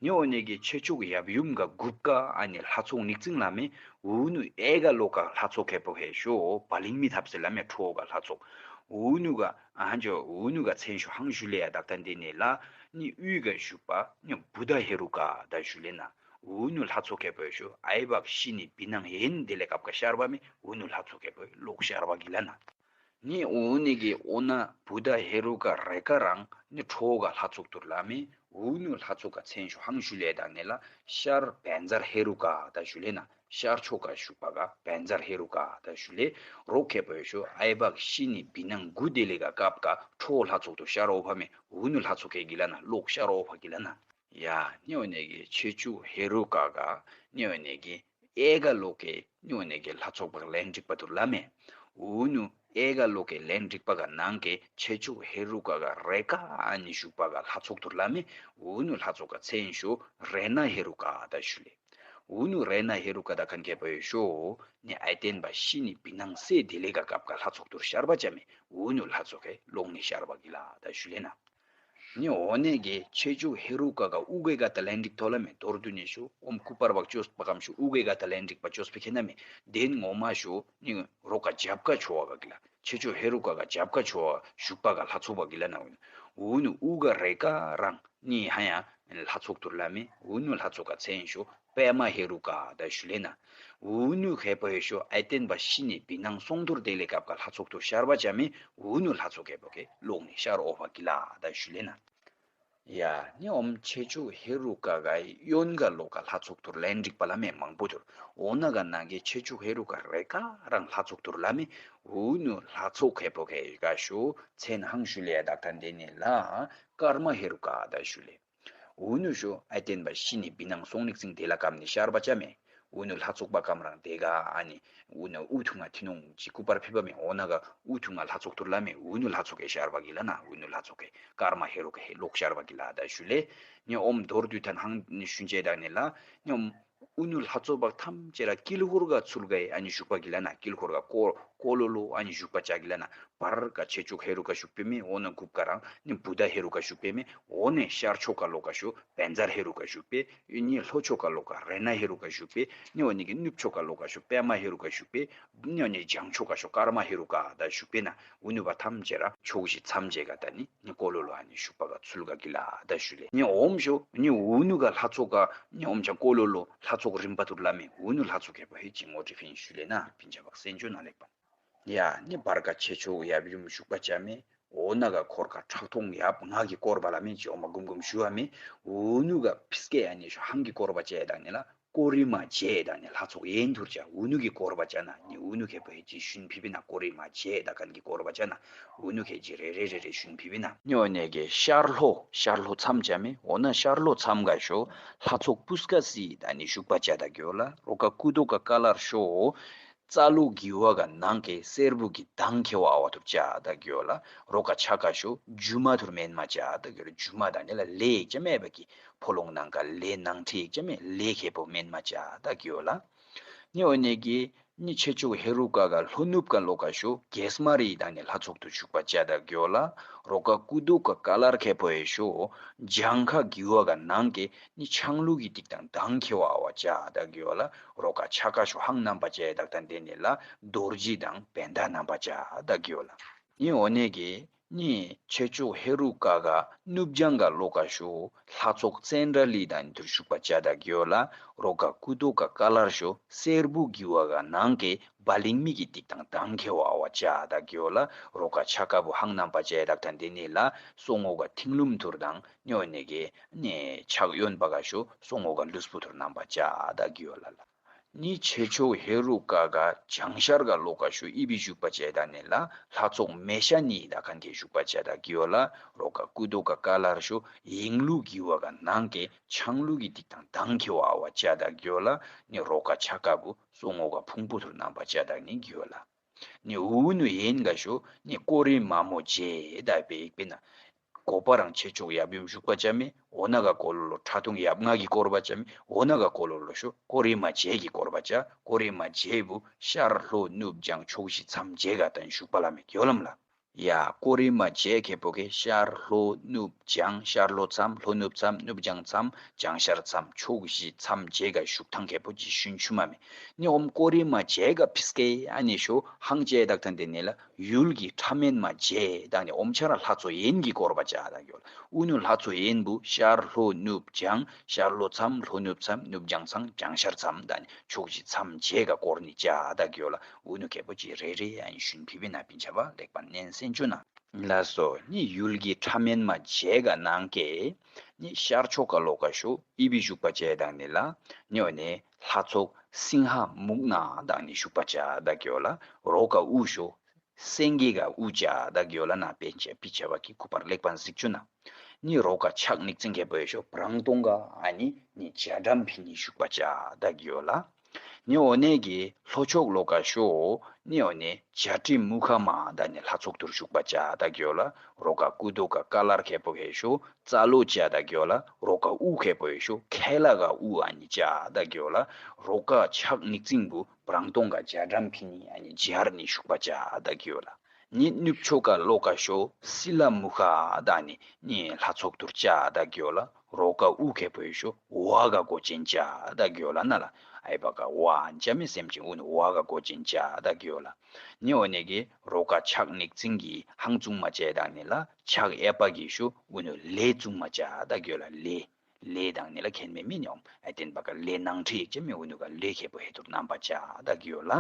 ནི་ཨོ་ནི་གེ་ཆེ་མཆོག་ཡབ་ཡུམ་ག་གུབ་ཀ་ཨ་ནི་ལྷ་ཚོགས་ཉིག་རྩིང་ལ་མེ། ཨུ་ནུ་ཨེ་ག་ལོ་ག་ལྷ་ཚོགས་ཁེ་པོ་ཧེ་ཤོ་བ་ལིང་མི་ཐབ་སེ་ལ་མེ་ཁྲོ་བོ་ག་ལྷ་ཚོགས། ཨུ་ནུ་ག་ཨ་ཇོ་ཨུ་ནུ་ག་མཚན་ཤོ་ཧང་ཞུ་ལེ་ཡ་དག་ཏ་འདི་ནི་ལ་ནི་ཨུ་ག་ཞུ་པ་ནི་བུདྡྷ་ཧེ་རུ་ཀ་ད་ཞུ་ལེ་ན། ཨུ་ནུ་ལྷ་ཚོགས་ཁེ་པོ་ཧེ་ཤོ་ཨའི་བག་ཤི་ནི་བི་ནང་ཡན་དེ་ལེ་སྐབས་ག་ཤར་བ་མེ། ཨུ་ནུ་ལྷ་ཚོགས་ཁེ་པོ་ལོག་ཤར་བ་གི་ལ་ན། ནི་ཨུ་ནི་གེ་ཨོ་ན་བུདྡྷ་ཧེ་རུ་ཀ་རེ་ཀ་རང་ནི་ཁྲོ་བོ་ག་ལྷ་ཚོགས་ཐུར་ལ་མེ། ཨུ་ནུ་ལྷ་ཚོགས་ག་མཚན་ཤོ་ཧང་ཞུ་ལེ་དང་ནི་ལ་ཤར་བན་ཛར་ཧེ་རུ་ཀ་ད་ཞུ་ལེ་ན། ཤར་ཕྱོགས་ཁར་བཞུགས་པ་ག་བཛྲ་ཧེ་རུ་ཀ་དང་ཞུ་ལེ། རོག་ཁེ་པོ་ཡོད་ཤོ་ཨའི་བག་ཤི་ནི་བི་ནང་དགུ་དེ་ལེ་ག་སྐབས་ཀ་ཁྲོ་ལྷ་ཚོགས་དུ་ཤར་འོ་ཕ་མེ་འུ་ནུ་ལྷ་ཚོགས་ཁེ་གི་ལ་ན་ལོག་ཤར་འོ་ཕ་གི་ལ་ན། ཡ་ནི་འོ་ནེ་གི་ཁྱེད་ཆུ་ཧེ་རུ་ཀ་ག་ནི་འོ་ནེ་གི་ཨེ་ག་ལོ་ཀེ་ནི་འོ་ནེ་གི་ལྷ་ཚོགས་པ་ལན་འགྲིག་པ་དུ་ལ་མེ། འུ་ནུ་ཨེ་ག་ལོ་ཀེ་ལན་འགྲིག་པ་ག་ནང་ཀེ་ཁྱེད་ཆུ་ཧེ་རུ་ཀ་ག་རེ་ཀ་ཨ་ནི་བཞུགས་པ་ག་ལྷ་ཚོགས་དུ་ལ་མེ། འུ་ནུ་ལྷ་ཚོགས་ག་མཚན་ཤོ་རེ་ན་ཧེ་རུ་ཀ་དང་ཞུ་ལེ། འུ་ནུ་རེ་ན་ཧེ་རུ་ཀ་དང་ཁན་ཁེ་པོ་ཡོད་ཤོ་ནི་ཨའི་བརྟེན་པ་ཤི་ནི་བི་ནང་སེ་དེ་ལེ་ག་སྐབས་ཀ་ལྷ་ཚོགས་དུ་ཤར་བ་ཅ་མེ། འུ་ནུ་ལྷ་ཚོགས་ཁེ་ལོག་ནི་ཤར་བ་གི་ལ་དང་ཞུ་ལེ་ན། ནི་འོ་ནེ་གི་ཁྱེད་ཆུ་ཧེ་རུ་ཀ་ག་ཨུ་གེ་ག་ཏ་ལན་འགྲིག་ཐོ་ལ་མེ། མདོར་བསྡུ་ནི་ཤོ་ཨོམ་སྐུ་པར་བག་ཅོས་པ་ཀམ་ཤོ་ཨུ་གེ་ག་ཏ་ལན་འགྲིག་པ་ཅོས་པེ་ཁེ་ན་མེ། དེན་ངོ་མ་ཤོ་ནི་རོག་ག་རྒྱབ་ཀ་ཆོ་བ་ག་གི་ལ། ཁྱེད་ཆུ་ཧེ་རུ་ཀ་ག་རྒྱབ་ཀ་ཆོ་བ་བཞུགས་པ་ག་ལྷ་ཚོགས་པ་གི་ལ་ན། འུ་ནུ་ཨུ་ག་རེ་ཀ་རང་ནི་ཧ་ཡ་ལྷ་ཚོགས་དུ་ལ་མེ། འུ་ནུ་ལྷ་ཚོགས་ག་མཚན་ཤོ་པདྨ་ཧེ་རུ་ཀ་དང་ཞུ་ལེ་ན། འུ་ནུ་ཁེ་པོ་ཡོད་ཤོ་ཨའི་བརྟེན་པ་ཤི་ནི་བི་ནང་སོང་དུར་དེ་ལེ་སྐབས་ཀ་ལྷ་ཚོགས་དུ་ཤར་བ་ཅ་མེ། འུ་ནུ་ལྷ་ཚོགས་ཁེ་པོ་ཁེ་ལོག་ནི་ཤར་འོ་བ་གི་ལ་དང་ཞུ་ལེ་ན། ཡ་ནི་ཨོམ་ཁྱེད་ཆུ་ཧེ་རུ་ཀ་ག་གཡོན་ག་ལོ་ཀ་ལྷ་ཚོགས་དུར་ལན་འགྲིག་པ་ལ་མེ་མང་པོ་དུར། འོ་ན་ག་ནང་གི་ཁྱེད་ཆུ་ཧེ་རུ་ཀ་རེ་ཀ་རང་ལྷ་ཚོགས་དུར་ལ་མེ། འུ་ནུ་ལྷ་ཚོགས་ཁེ་པོ་ཁེ་ག་ཤོ་མཚན་ཧང་ཞུ་ལེ་ཡ་དག་ཐན་དེ་ནི་ལ་ཀརྨ་ཧེ་རུ་ཀ་དང་ཞུ་ལེ། འུ་ནུ་ཤོ་ཨའི་བརྟེན་པ་ཤི་ནི་བི་ནང་སོང་ནིག་ཙིང་དེ་ལ་ཀམ་ནི་ཤར་བ་ཅ་མེ། འུ་ནུ་ལྷ་ཚོགས་པ་ཀམ་རང་དེ་ག་ཨ་ནི་འུ་ནུ་ཨུ་ཐུང་ང་ཐི་ནོང་ཅི་སྐུ་པར་ཕི་པ་མེ། འོ་ན་ག་ཨུ་ཐུང་ང་ལྷ་ཚོགས་དུར་ལ་མེ། འུ་ནུ་ལྷ་ཚོགས་ཁེ་ཤར་བ་གི་ལ་ན། འུ་ནུ་ལྷ་ཚོགས་ཁེ་ཀརྨ་ཧེ་རུ་ཀ་ཧེ་ལོག་ཤར་བ་གི་ལ་དང་ཞུ་ལེ། ནི་ཨོམ་མདོར་བསྡུས་ཐན་ཧང་ནི་ཤུན་ཅེ་དག་ནི་ལ་ནི་ཨོམ་འུ་ནུ་ལྷ་ཚོགས་པ་ཐམས་ཅད་ར་དཀྱིལ་འཁོར་ག་ཚུལ་ག་ཨ་ནི་བཞུགས་པ་གི་ལ་ན། དཀྱིལ་འཁོར་ག་ཀོ་ཀོ་ལོ་ལོ་ཨ་ནི་བཞུགས་པ་ཅ་གི་ལ་ན། བར་ག་ཁྱེད་ཆུ་ཧེ་རུ་ཀ་བཞུགས་པེ་མེ། འོ་ན་གུབ་ཀ་རང་ནི་བུདྡྷ་ཧེ་རུ་ཀ་བཞུགས་པེ་མེ། འོ་ནེ་ཤར་ཕྱོགས་ག་ལོ་ཀ་ཤོ་བཛྲ་ཧེ་རུ་ཀ་བཞུགས་པེ། ཨི་ནི་ལྷོ་ཕྱོགས་ག་ལོ་ཀ་རེ་ན་ཧེ་རུ་ཀ་བཞུགས་པེ། ནི་འོ་ནི་གི་ནུབ་ཕྱོགས་ག་ལོ་ཀ་ཤོ་པདྨ་ཧེ་རུ་ཀ་བཞུགས་པེ། ནི་འོ་ནི་བྱང་ཕྱོགས་ག་ཤོ་ཀརྨ་ཧེ་རུ་ཀ་དང་བཞུགས་པེ་ན། འུ་ནུ་བ་ཐམས་ཅད་ར་ཕྱོགས་བཞི་མཚམས་བཅད་ག་ད་ནི་ནི་ཀོ་ལོ་ལོ་ཨ་ནི་བཞུགས་པ་ག་ཚུལ་ག་གི་ལ་དང་ཞུ་ལེ། ནི་ཨོམ་ཤོ་ནི་འུ་ནུ་ག་ལྷ་ཚོགས་ག་ནི་ཨོམ་ཅང་ཀོ་ལོ་ལོ་ལྷ་ཚོགས་རིམ་པ་དུར་ལ་མེ། འུ་ནུ་ལྷ་ཚོགས་ཁེ་པོ་ཧེ་ཅི་ངོ་དྲི་ཕིན་ཞུ་ལེ་ན་ཕིན་ཆ་བག་སེན་ཅོ་ན་ལེགས་པ། ཡ་ནི་བར་ག་ཁྱེད་ཆུ་ཡབ་ཡུམ་བཞུགས་པ་ཅ་མེ། འོ་ན་ག་འཁོར་ག་ཁྲག་འཐུང་ཡབ་ང་གི་སྐོར་བ་ལ་མེ་ཅི་འོ་མ་གུམ་གུམ་ཞུ་བ་མེ། འུ་ནུ་ག་ཕིས་ཀེ་ཨ་ནི་ཤོ་ཧང་གི་སྐོར་བ་ཅ་དག་ནི་ལ་ཀོ་རི་མ་ཇེ་དག་ནི་ལྷ་ཚོགས་ཡན་དུར་ཅ། འུ་ནུ་གི་སྐོར་བ་ཅ་ན་ནི་འུ་ནུ་ཁེ་པོ་ཧེ་ཅི་ཤུན་ཕི་པེ་ན། ཀོ་རི་མ་ཇེ་དག་ཁན་གི་སྐོར་བ་ཅ་ན་འུ་ནུ་ཁེ་ཅི་རེ་རེ་རེ་རེ་ཤུན་ཕི་པེ་ན། ནི་འོ་ནེ་གི་ཤར་ལྷོ་ཤར་ལྷོ་མཚམས་ཅ་མེ། འོ་ན་ཤར་ལྷོ་མཚམས་ག་ཤོ་ལྷ་ཚོགས་པུས་ཀ་སི་དག་ནི་བཞུགས་པ་ཅ་དག་གི་འོ་ལ། རོ་ག་ཀུ་དོ་ག་ཀ་ལར་ཤོ་རྩ་ལུ་གི་བ་ག་ནང་ཀེ་སེར་བུ་གི་མདངས་ཁེ་བ་ཨ་བ་ཐུར་ཅ་དག་གི་འོ་ལ། རོ་ག་ཆ་ག་ཤོ་ཇུ་མ་ཐུར་མེན་མ་ཅ་དག་གི་འོ་ལ། ཇུ་མ་དག་ནི་ལ་ལེ་ཅ་མེ་བ་གི་ཕོ་ལོང་ནང་ག་ལེ་ནང་ཁྲི་ཅ་མེ་ལེ་ཁེ་པོ་མེན་མ་ཅ་དག་གི་འོ་ལ། ནི་འོ་ནེ་གི་ནི་ཁྱེད་ཆུ་ཧེ་རུ་ཀ་ག་ལྷོ་ནུབ་ག་ལོ་ཀ་ཤོ་གེས་མ་རི་དག་ནི་ལྷ་ཚོགས་དུ་བཞུགས་པ་ཅ་དག་གི་འོ་ལ། རོ་ག་ཀུ་དོ་ག་ཀ་ལར་ཁེ་པོ་ཧེ་ཤོ་ཇང་ཁ་གི་བ་ག་ནང་ཀེ་ནི་ཆང་ལུག་གི་ཏིག་དང་མདངས་ཁེ་བ་ཨ་བ་ཅ་དག་གི་འོ་ལ། རོ་ག་ཆ་ག་ཤོ་ཧང་རྣམ་པ་ཅ་དག་དང་དེ་ནི་ལ་རྡོ་རྗེ་དང་བྷནྡྷ་རྣམ་པ་ཅ་དག་གི་འོ་ལ། ནི་འོ་ནེ་གི་ནི་ཁྱེད་ཆུ་ཧེ་རུ་ཀ་ག་ནུབ་བྱང་ག་ལོ་ཀ་ཤོ་ལྷ་ཚོགས་ཙན་དྲ་ལི་དག་ནི་ཐུར་བཞུགས་པ་ཅ་དག་གི་འོ་ལ། རོ་ག་ཀུ་དོ་ག་ཀ་ལར་ཤོ་སེར་བུ་གི་བ་ག་ནང་ཀེ་བ་ལིང་མི་གི་ཏིག་དང་མདངས་ཁེ་བ་ཨ་བ་ཅ་དག་གི་འོ་ལ། རོ་ག་ཆ་ག་བུ་ཧང་རྣམ་པ་ཅ་དག་དང་དེ་ནི་ལ་སོ་ངོ་ག་ཐིང་ལུམ་ཐུར་དང་ནི་འོ་ནེ་གི་ནི་ཕྱག་གཡོན་པ་ག་ཤོ་སོ་ངོ་ག་ལུས་པོ་ཐུར་རྣམ་པ་ཅ་དག་གི་འོ་ལ་ལ། ནི་ཁྱེད་ཆུ་ཧེ་རུ་ཀ་ག་བྱང་ཤར་ག་ལོ་ཀ་ཤོ་ཨི་བི་བཞུགས་པ་ཅ་དག་ནི་ལ་ལྷ་ཚོགས་མེ་ཤ་ནི་དག་ཁན་ཁེ་བཞུགས་པ་ཅ་དག་གི་འོ་ལ། རོ་ག་ཀུ་དོ་ག་ཀ་ལར་ཤོ་ཡིང་ལུག་གི་བ་ག་ནང་ཀེ་ཆང་ལུག་གི་ཏིག་དང་མདངས་ཁེ་བ་ཨ་བ་ཅ་དག་གི་འོ་ལ། ནི་རོ་ག་ཆ་ག་བུ་སོ་ངོ་ག་ཕུང་པོ་ཐུར་རྣམ་པ་ཅ་དག་ནི་གི་འོ་ལ། ནི་འུ་ནུ་ཡན་ག་ཤོ་ནི་ཀོ་རི་མ་མོ་ཇེ་དག་པེ་ཡིག་པེ་ན། གོ་པ་རང་ཆེ་ཆོག་ཡབ་ཡུམ་བཞུགས་པ་ཅ་མེ། འོ་ན་ག་ཀོ་ལོ་ལོ་ཁྲ་ཐུང་ཡབ་ང་གི་སྐོར་བ་ཅ་མེ། འོ་ན་ག་ཀོ་ལོ་ལོ་ཤོ་ཀོ་རི་མ་ཇེ་གི་སྐོར་བ་ཅ། ཀོ་རི་མ་ཇེ་བུ་ཤར་ལྷོ་ནུབ་བྱང་ཕྱོགས་བཞི་མཚམས་བཅད་ག་ཏན་བཞུགས་པ་ལ་མེ་གི་འོ་ལམ་ལ། ཡ་ཀོ་རི་མ་ཇེ་ཁེ་པོ་ཁེ་ཤར་ལྷོ་ནུབ་བྱང་ཤར་ལྷོ་མཚམས་ལྷོ་ནུབ་མཚམས་ནུབ་བྱང་མཚམས་བྱང་ཤར་མཚམས་ཕྱོགས་བཞི་མཚམས་བཅད་ག་བཞུགས་ཐང་ཁེ་པོ་ཅི་ཤུན་ཆུ་མ་མེ། ནི་ཨོམ་ཀོ་རི་མ་ཇེ་ག་ཕིས་ཀེ་ཨ་ནི་ཤོ་ཧང་ཇེ་དག་ཐན་དེ་ནི་ལ། ཡུལ་གྱི་ཕྲ་མེན་མ་ཇེ་དག་ནི་ཨོམ་ཆ་ར་ལྷ་ཚོགས་ཡན་གྱི་སྐོར་བ་ཅ་དག་གི་འོ་ལ། ཨུ་ནུ་ལྷ་ཚོགས་ཡན་བུ་ཤར་ལྷོ་ནུབ་བྱང་ཤར་ལྷོ་མཚམས་ལྷོ་ནུབ་མཚམས་ནུབ་བྱང་མཚམས་བྱང་ཤར་མཚམས་དག་ནི་ཕྱོགས་བཞི་མཚམས་ཇེ་ག་སྐོར་ནི་ཅ་དག་གི་འོ་ལ། ཨུ་ནུ་ཁེ་པོ་ཅི་རེ་རེ་ཨན་ཤུན་ཕི་བེ་ན་པིན་ཆ་བ་ལེགས་པ་ནན་སེན་ཅུ་ན། ལ་སོ་ནི་ཡུལ་གྱི་ཕྲ་མེན་མ་ཇེ་ག་ནང་ཀེ་ནི་ཤར་ཕྱོགས་ག་ལོ་ཀ་ཤོ་ཨི་བི་བཞུགས་པ་ཅ་དག་ནི་ལ། ནི་འོ་ནི་ལྷ་ཚོགས་ སིང་ཧ་མུག་ནག་དག་ནི་ཞུགས་པ་ཅ་དག་གི་ཝ་ལ། རོ་ཀ་དབུ་ཤོ་སེང་གེ་ག་དབུ་ཅ་དག་གི་ཝ་ལ། ན་པེ་ཅ་པི་ཅ་བ་གི་སྐུ་པར་ལེགས་པར་གཟིགས་ཅུ་ན། ནི་རོ་ཀ་ཆག་ནིག་ཙིང་ཁེ་པོ་ཡོ་ཤོ་བྲང་སྟོང་ག་ཨ་ནི་ནི་ཇ་དྲམ་ཕི་ནི་ཞུགས་པ་ཅ་དག་གི་ཝ་ལ། ནི་འོ་ནེ་གི་ལྷོ་ཕྱོགས་ལོ་ཀ་ཤོ་ནི་འོ་ནེ་ཇ་ཏི་མུ་ཁ་མ་དག་ནི་ལྷ་ཚོགས་ཐུར་ཞུགས་པ་ཅ་དག་གི་ཝ་ལ། རོ་ཀ་སྐུ་མདོག་ག་ཀ་ལར་ཁེ་པོ་ཧེ་ཤོ་རྩ་ལོ་ཅ་དག་གི་ཝ་ལ། རོ་ཀ་དབུ་ཁེ་པོ་ཧེ་ཤོ་ཁེ་ལ་ག་དབུ་ཨ་ནི་ཅ་དག་གི་ཝ་ལ། རོ་ཀ་ཆག་ནིག་ཙིང་བུ་བྲང་སྟོང་ག་ཇ་དྲམ་ཕི་ནི་ཨ་ནི་ཇར་ནི་ཞུགས་པ་ཅ་དག་གི་ཝ་ལ། ནི་ནུབ་ཕྱོགས་ཀ་ལོ་ཀ་ཤོ་སི་ལ་མུ་ཁ་དག་ནི་ནི་ལྷ་ཚོགས་ཐུར་ཅ་དག་གི་ཝ་ལ། རོ་ཀ་དབུ་ཁེ་པོ་ཧེ་ཤོ་ཝ་ག་གོ་ཅན་ཅ་དག་གི་ཝ་ལ། ན་ལ་ཨའི་བ་ག་ཝ་ཨན་ཅ་མེ་སེམས་ཅན་དབུ་ནུ་ཝ་ག་གོ་ཅན་ཅ་དག་གི་ཝ་ལ། ནི་འོ་ནེ་གི་རོ་ཀ་ཆག་ནིག་ཙིང་གི་ཧང་ཙུང་མ་ཅ་དག་ནི་ལ་ཆག་ཨེ་པ་གི་ཤོ་དབུ་ནུ་ལེ་ཙུང་མ་ཅ་དག་གི་ཝ་ལ། ལེ་ལེ་དག་ནི་ལ་ཁེན་མེ་མི་ནི་ཨོམ་ཨའི་ཏེན་བ་ག་ལེ་ནང་ཁྲི་ཡིག་ཅ་མེ་དབུ་ནུ་ག་ལེ་ཁེ་པོ་ཧེ་ཐུར་རྣམ་པ་ཅ་དག་གི་ཝ་ལ།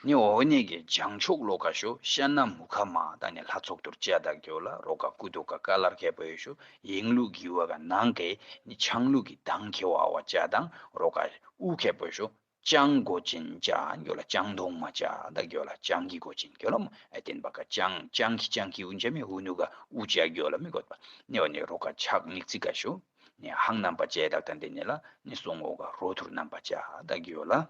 ནི་འོ་ནེ་གི་བྱང་ཕྱོགས་ལོ་ཀ་ཤོ་ཤ་ན་མུ་ཁ་མ་དག་ནི་ལྷ་ཚོགས་ཐུར་ཅ་དག་གི་ཝ་ལ། རོ་ཀ་སྐུ་མདོག་ག་ཀ་ལར་ཁེ་པོ་ཧེ་ཤོ་ཡེང་ལུག་གི་ཝ་ག་ནང་གི་ནི་ཆང་ལུག་གི་དང་ཁེ་ཝ་ཝ་ཅ་དང་། རོ་ཀ་དབུ་ཁེ་པོ་ཧེ་ཤོ་ཅང་གོ་ཅན་ཅ་གི་ཝ་ལ། ཅང་དོང་མ་ཅ་དག་གི་ཝ་ལ། ཅང་གི་གོ་ཅན་གི་ཝ་ལ་མོ་ཨའི་ཏེན་བ་ག་ཅང་ཅང་ཁི་ཅང་ཁི་དབུ་ཅ་མེ་དབུ་ནུ་ག་དབུ་ཅ་གི་ཝ་ལ་མི་གོ་པ། ནི་འོ་ནེ་རོ་ཀ་ཆག་ནིག་ཙིང་ག་ཤོ་ནི་ཧང་རྣམ་པ་ཅ་དག་དང་དེ་ནི་ལ་ནི་སོང་ངོ་ག་རོ་ཐུར་རྣམ་པ་ཅ་དག་གི་ཝ་ལ།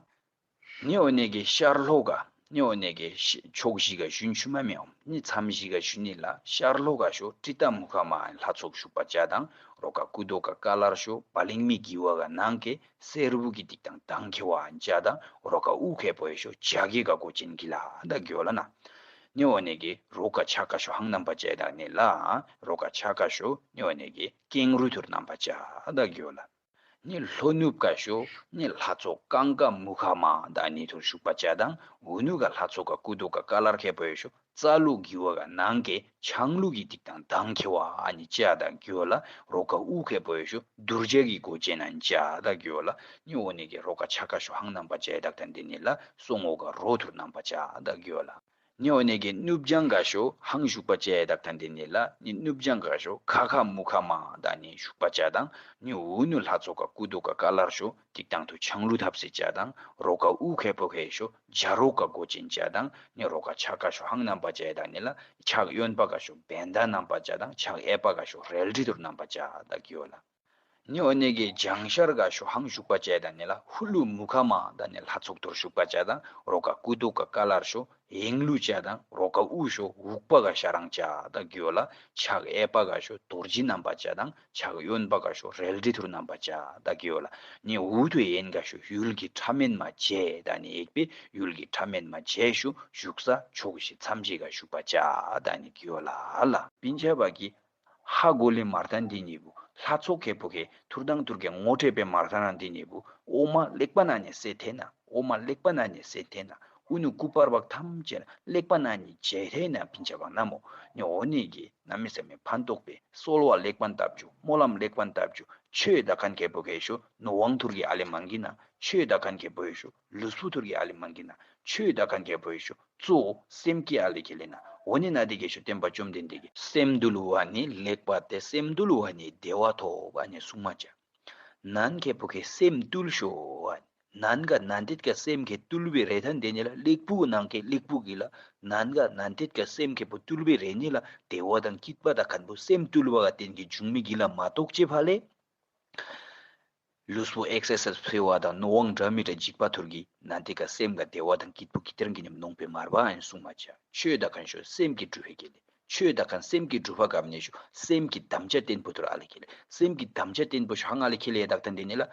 ནི་འོ་ནེ་གི་ཤར་ལྷོ་ག་ནི་འོ་ནེ་གི་ཤ་ཕྱོགས་བཞི་ག་ཞུན་ཆུ་མ་མེ་ཨོམ་ནི་མཚམས་བཞི་ག་ཞུན་ནི་ལ་ཤར་ལྷོ་ག་ཤོ་ཏྲི་ཏ་མུ་ཁ་མ་ལྷ་ཚོགས་ཞུགས་པ་ཅ་དང་། རོ་ཀ་སྐུ་མདོག་ག་ཀ་ལར་ཤོ་བ་ལིང་མི་གི་ཝ་ག་ནང་གི་སེར་བུ་གི་ཏིག་དང་དང་ཁེ་ཝ་ཨན་ཅ་དང་། རོ་ཀ་དབུ་ཁེ་པོ་ཧེ་ཤོ་ཇ་གི་ག་གོ་ཅན་གི་ལ་དག་གི་ཝ་ལ་ན། ནི་འོ་ནེ་གི་རོ་ཀ་ཆག་ཀ་ཤོ་ཧང་རྣམ་པ་ཅ་དག་ནི་ལ་རོ་ཀ་ཆག་ཀ་ཤོ་ནི་འོ་ནེ་གི་ཀེང་རུ་ཐུར་རྣམ་པ་ཅ་དག་གི་ཝ་ལ། ནི་ལྷོ་ནུབ་ཀ་ཤོ་ནི་ལྷ་ཚོགས་ཀང་ཀ་མུ་ཁ་མ་དག་ནི་ཐུར་ཞུགས་པ་ཅ་དང་། དབུ་ནུ་ག་ལྷ་ཚོགས་ག་སྐུ་མདོག་ག་ཀ་ལར་ཁེ་པོ་ཧེ་ཤོ་རྩ་ལུག་གི་ཝ་ག་ནང་གི་ཆང་ལུག་གི་ཏིག་དང་དང་ཁེ་ཝ་ཨ་ནི་ཅ་དག་གི་ཝ་ལ། རོ་ཀ་དབུ་ཁེ་པོ་ཧེ་ཤོ་དུར་ཇ་གི་གོ་ཅན་ཨན་ཅ་དག་གི་ཝ་ལ། ནི་འོ་ནེ་གི་རོ་ཀ་ཆག་ཀ་ཤོ་ཧང་རྣམ་པ་ཅ་དག་དང་དེ་ནི་ལ་སོང་ངོ་ག་རོ་ཐུར་རྣམ་པ་ཅ་དག་གི་ཝ་ལ། ནི་འོ་ནེ་གི་ནུབ་བྱང་ག་ཤོ་ཧང་ཞུགས་པ་ཅ་དག་དང་དེ་ནི་ལ་ནི་ནུབ་བྱང་ག་ཤོ་ཁ་ཁ་མུ་ཁ་མ་དག་ནི་ཞུགས་པ་ཅ་དང་། ནི་དབུ་ནུ་ལྷ་ཚོགས་ག་སྐུ་མདོག་ག་ཀ་ལར་ཤོ་ཏིག་དང་ཐུ་ཆང་ལུག་ཐབས་སེ་ཅ་དང་། རོ་ཀ་དབུ་ཁེ་པོ་ཧེ་ཤོ་ཇ་རོ་ཀ་གོ་ཅན་ཅ་དང་། ནི་རོ་ཀ་ཆག་ཀ་ཤོ་ཧང་རྣམ་པ་ཅ་དག་ནི་ལ་ཆག་གཡོན་པ་ག་ཤོ་བེན་ད་རྣམ་པ་ཅ་དང་། ཆག་གཡས་པ་ག་ཤོ་རལ་གྲི་ཐུར་རྣམ་པ་ཅ་དག་གི་ཝ་ལ། ནི་འོ་ནེ་གི་བྱང་ཤར་ག་ཤོ་ཧང་ཞུགས་པ་ཅ་དག་ནི་ལ་ཧུ་ལུ་མུ་ཁ་མ་དག་ནི་ལྷ་ཚོགས་ཐུར་ཞུགས་པ་ཅ་དང་། རོ་ཀ་སྐུ་མདོག་ག་ཀ་ལར་ཤོ་ཡེང་ལུག་ཅ་དང་། རོ་ཀ་དབུ་ཤོ་འུག་པ་ག་ཤ་རང་ཅ་དག་གི་ཝ་ལ། ཆག་གཡས་པ་ག་ཤོ་དོར་ཇི་རྣམ་པ་ཅ་དང་། ཆག་གཡོན་པ་ག་ཤོ་རལ་གྲི་ཐུར་རྣམ་པ་ཅ་དག་གི་ཝ་ལ། ནི་དབུ་ཐུ་ཡན་ག་ཤོ་ཡུལ་གྱི་ཁྲ་མེན་མ་ཇེ་དག་ནི་ཡེག་པེ་ཡུལ་གྱི་ཁྲ་མེན་མ་ཇེ་ཤོ་ཞུགས་ས་ཕྱོགས་བཞི་མཚམས་བཞི་ག་ཞུགས་པ་ཅ་དག་ནི་གི་ཝ་ལ་ལ། སྤུན་ཆ་བ་གི་ཧ་གོ་ལེ་མར་ཐན་དེ་ནི་བུ་ལྷ་ཚོགས་ཁེ་པོ་ཁེ་ཐུར་དང་ཐུར་གེ་ངོ་སྤྲོད་པེ་མར་ཐན་རང་དེ་ནི་བུ་འོ་མ་ལེགས་པ་ན་ནི་སེ་ཐེ་ན། འོ་མ་ལེགས་པ་ན་ནི་སེ་ཐེ་ན། དབུ་ནུ་སྐུ་པར་བག་ཐམས་ཅད་ལེགས་པ་ན་ནི་ཇེ་ཐེ་ན། སྤུན་ཆ་བ་ན་མོ་ནི་འོ་ནི་གི་གནམ་མེད་ས་མེད་ཕན་ཐོགས་པེ་གསོལ་བ་ལེགས་པ་བཏབ་ཅུ། སྨོན་ལམ་ལེགས་པ་བཏབ་ཅུ། ཆོས་དག་ཁན་ཁེ་པོ་ཁེ་ཤོ་ནུ་ཝང་ཐུར་གི་ཨ་ལེ་མང་གི་ན། ཆོས་དག་ཁན་ཁེ་པོ་ཁེ་ཤོ་ལུས་པོ་ཐུར་གི་ཨ་ལེ་མང་གི་ན། ཆོས་དག་ཁན་ཁེ་པོ་ཁེ་ཤོ་གཙོ་བོ་སེམས་ཀྱི་ཨ་ལེ་ཁེ་ལེ་ན། འོ་ནི་ན་དེ་ཁེ་ཤོ་སྟོན་པ་བཅོམ་ལྡན་འདས་ཀྱིས་སེམས་དུལ་བ་ནི་ལེགས་པ་སྟེ། སེམས་དུལ་བ་ནི་བདེ་བ་ཐོབ་པ་ནི་གསུངས་མ་ཅ། ནན་ཁེ་པོ་ཁེ་སེམས་དུལ་ཤོ་ཨ་ནན་ག་ནན་ཏེད་ཀ་སེམས་ཁེ་དུལ་བེ་རེ་ཐན་དེ་ནི་ལ་ལེགས་པོ་ནང་ཁེ་ལེགས་པོ་གི་ལ། ནན་ག་ནན་ཏེད་ཀ་སེམས་ཁེ་པོ་དུལ་བེ་རེ་ནི་ལ་བདེ་བ་དང་སྐྱིད་པ་དག་ཁན་བུ་སེམས་དུལ་བ་ག་བརྟེན་གི་འབྱུང་མི་གི་ལ་མ་གཏོགས་ཅེ་ཕ་ལེ། ལུས་པོ་ཨེག་སར་སའིཛ་ཕི་བ་དང་ནུ་ཝང་འདྲ་མི་འདྲ་འཇིགས་པ་ཐུར་གི་ནན་ཏེད་ཀ་སེམས་ག་བདེ་བ་དང་སྐྱིད་པོ་གི་ཏེར་གི་ཉམ་ནོང་པེ་མར་བ་ཨན་གསུངས་མ་ཅ། ཆོས་དག་ཁན་ཤོ་སེམས་ཀྱི་གྲུབ་པེ་ཁེ་ལེ། ཆོས་དག་ཁན་སེམས་ཀྱི་གྲུབ་པ་གམ་ནེ་ཤོ་སེམས་ཀྱི་དམ་བཅའ་བརྟན་པོ་ཐུར་ཨ་ལེ་ཁེ་ལེ། སེམས་ཀྱི་དམ་བཅའ་བརྟན་པོ་ཤོ་ཧང་ཨ་ལེ་ཁེ་ལེ་དག་ཐན་དེ་ནི་ལ་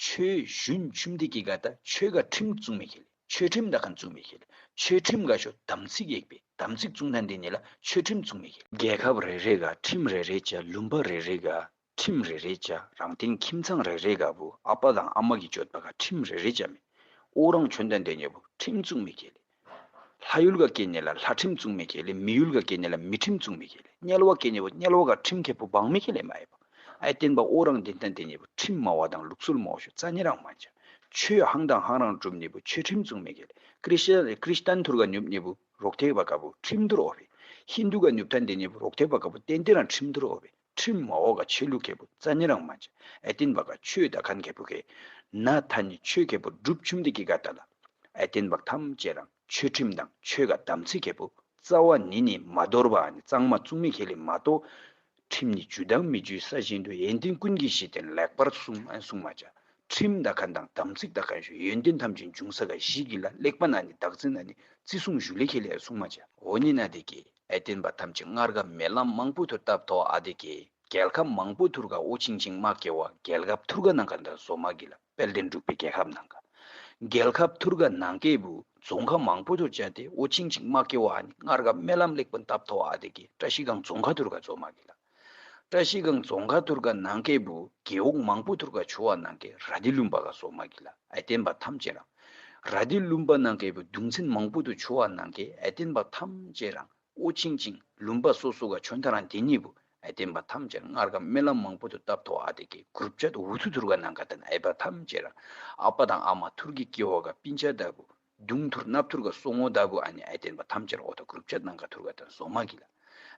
ཆོས་ཞུན་ཆུམ་དེ་གི་ག་ད་ཆོས་ག་ཁྲིམས་བཙུགས་མེ་ཁེ་ལེ། ཆོས་ཁྲིམས་དག་ཁན་བཙུགས་མེ་ཁེ་ལེ། ཆོས་ཁྲིམས་ག་ཤོ་དམ་ཚིག་ཡེག་པེ་དམ་ཚིག་བཙུགས་ཐན་དེ་ནི་ལ་ཆོས་ཁྲིམས་བཙུགས་མེ་ཁེ་ལེ། རྒྱལ་ཁབ་རེ་རེ་ག་ཁྲིམས་རེ་རེ་ཅ། ལུང་པ་རེ་རེ་ག་ཁྲིམས་རེ་རེ་ཅ། རང་སྟེང་ཁྱིམ་ཚང་རེ་རེ་ག་བུ་ཨ་པ་དང་ཨ་མ་གི་སྤྱོད་པ་ག་ཁྲིམས་རེ་རེ་ཅ་མེ། ཨོ་རང་ཆོན་དན་དེ་ཉེ་བུ་ཁྲིམས་བཙུགས་མེ་ཁེ་ལེ། ལྷ་ཡུལ་ག་སྐྱེ་ནི་ལ་ལྷ་ཁྲིམས་བཙུགས་མེ་ཁེ་ལེ། མི་ཡུལ་ག་སྐྱེ་ནི་ལ་མི་ཁྲིམས་བཙུགས་མེ་ཁེ་ལེ། དམྱལ་བ་སྐྱེ་ནི་བུ་དམྱལ་བ་ག་ཁྲིམས་ཁེ་པོ་བང་མེ་ཁེ་ལེ་མ་ཡེ་བ། ཨའི་བརྟེན་པ་ཨོ་རང་དེན་དན་དེ་ཉེ་བུ་ཁྲིམས་མ་བ་དང་ལུགས་སྲོལ་མ་བ་ཤོ་རྩ་ཉེ་རང་མ་ཅ། ཆོས་ཧང་དང་ཧང་རང་གྲུབ་ནི་བུ་ཆོས་ཁྲིམས་བཙུགས་མེ་ཁེ་ལེ། ཀྲིས་ཀྲིས་ཏན་ཐུར་ག་ཉུབ་ནི་བུ་རོག་ཐེ་བ་ག་བུ་ཁྲིམས་ཐུར་ཨོ་བེ། ཧིན་དུ་ག་ཉུབ་ཐན་དེ་ཉེ་བུ་རོག་ཐེ་བ་ག་བུ་ཏན་ཏན་རང་ཁྲིམས་ཐུར་ཨོ་བེ། ཁྲིམས་མ་བ་ག་ཆོས་ལུགས་ཁེ་པོ་རྩ་ཉེ་རང་མ་ཅ། ཨའི་བརྟེན་པ་ག་ཆོས་དག་ཁན་ཁེ་པོ་ཁེ་ ན་ཐ་ནི་ཆོས་ཁེ་པོ་སྒྲུབ་ཆུམ་དེ་གི་ག་ཏ་ལ་ཨའི་ཏེན་བ་ཐམས་ཅད་རང་ཆོས་ཁྲིམས་དང་ཆོས་ག་དམ་ཚིག་ཁེ་པོ་རྩ་བ་ནི་ནི་མ་དོར་བ་ཨ་ནི་གཙང་མ་བཙུགས་མི་ཁེ་ལེ་མ་གཏོགས། ཁྲིམས་ནི་རྒྱུ་དང་མི་རྒྱུའི་ས་བཞིན་དུ། ཡོན་ཏན་ཀུན་གྱི་གཞི་རྟེན་ལེགས་པར་བསྲུང་ཨ་ནི་བསྲུང་མ་བྱ། ཁྲིམས་དག་ཁན་དང་དམ་ཚིག་དག་ཁན་ཞུ་ཡོན་ཏན་ཐམས་ཅད་འབྱུང་ས་ག་གཞི་གི་ལ་ལེགས་པ་ན་ནི་བདག་འཛིན་ན་ནི་བརྩི་སྲུང་ཞུ་ལེ་ཁེ་ལེ་ཨ་བསྲུང་མ་བྱ། འོ་ནི་ན་དེ་གི་ཨའི་ཏེན་བ་ཐམས་ཅད་སྔར་ག་སྨོན་ལམ་མང་པོ་ཐུར་བཏབ་ཐོ་ཨ་དེ་གི་རྒྱལ་ཁབ་མང་པོ་ཐུར་ག་འོ་ཆིང་ཆིང་མ་སྐྱེ་བ་རྒྱལ་ཁབ་ཐུར་ག་ནང་ག་ད་བཟོ་མ་གི་ལ། དཔལ་ལྡན་འབྲུག་པའི་རྒྱལ་ཁབ་ནང་ག་རྒྱལ་ཁབ་ཐུར་ག་ནང་ཁེ་པོ་རྫོང་ཁ་མང་པོ་ཐུར་བྱ་སྟེ་འོ་ཆིང་ཆིང་མ་སྐྱེ་བ་ཨ་ནི་སྔར་ག་སྨོན་ལམ་ལེགས་པ་བཏབ་ཐོ་ཨ་དེ་གི་བཀྲ་ཤིས་སྒང་རྫོང་ཁ་ཐུར་ག་བཟོ་མ་གི་ལ། བཀྲ་ཤིས་སྒང་རྫོང་ཁ་ཐུར་ག་ནང་ཁེ་པོ་རྒེད་འོག་མང་པོ་ཐུར་ག་ཆུ་བ་ནང་ཁེ་ར་དི་ལུང་པ་ག་བཟོ་མ་གི་ལ། ཨའི་ཏེན་བ་ཐམས་ཅད་རང་ར་དི་ལུང་པ་ནང་ཁེ་པོ་གདུང་ཚན་མང་པོ་ཐུར་ཆུ་བ་ནང་ཁེ་ཨའི་ཏེན་བ་ཐམས་ཅད་རང་འོ་ཆིང་ཆིང་ལུང་པ་སོ་སོ་ག་ཆོན་ཐ་རང་དེ་ནི་བུ་ཨའི་ཏེན་བ་ཐམས་ཅད་རང་སྔར་ག་སྨོན་ལམ་མང་པོ་ཐུར་བཏབ་ཐོ་ཨ་དེ་གི་གུར་བཅད་འུ་ཐུ་ཐུར་ག་ནང་ག་ད་ན་ཨའི་བ་ཐམས་ཅད་རང་ཨ་པ་དང་ཨ་མ་ཐུར་གི་སྐྱེ་བ་ག་སྤུན་ཆ་ད་བུ་གདུང་ཐུར་ནབ་ཐུར་ག་སོ་ངོ་ད་བུ་ཨ་ནི་ཨའི་ཏེན་བ་ཐམས་ཅད་འོ་ཐ་གུར་བཅད་ནང་ག་ཐུར་ག་ད་བཟོ་མ་གི་ལ།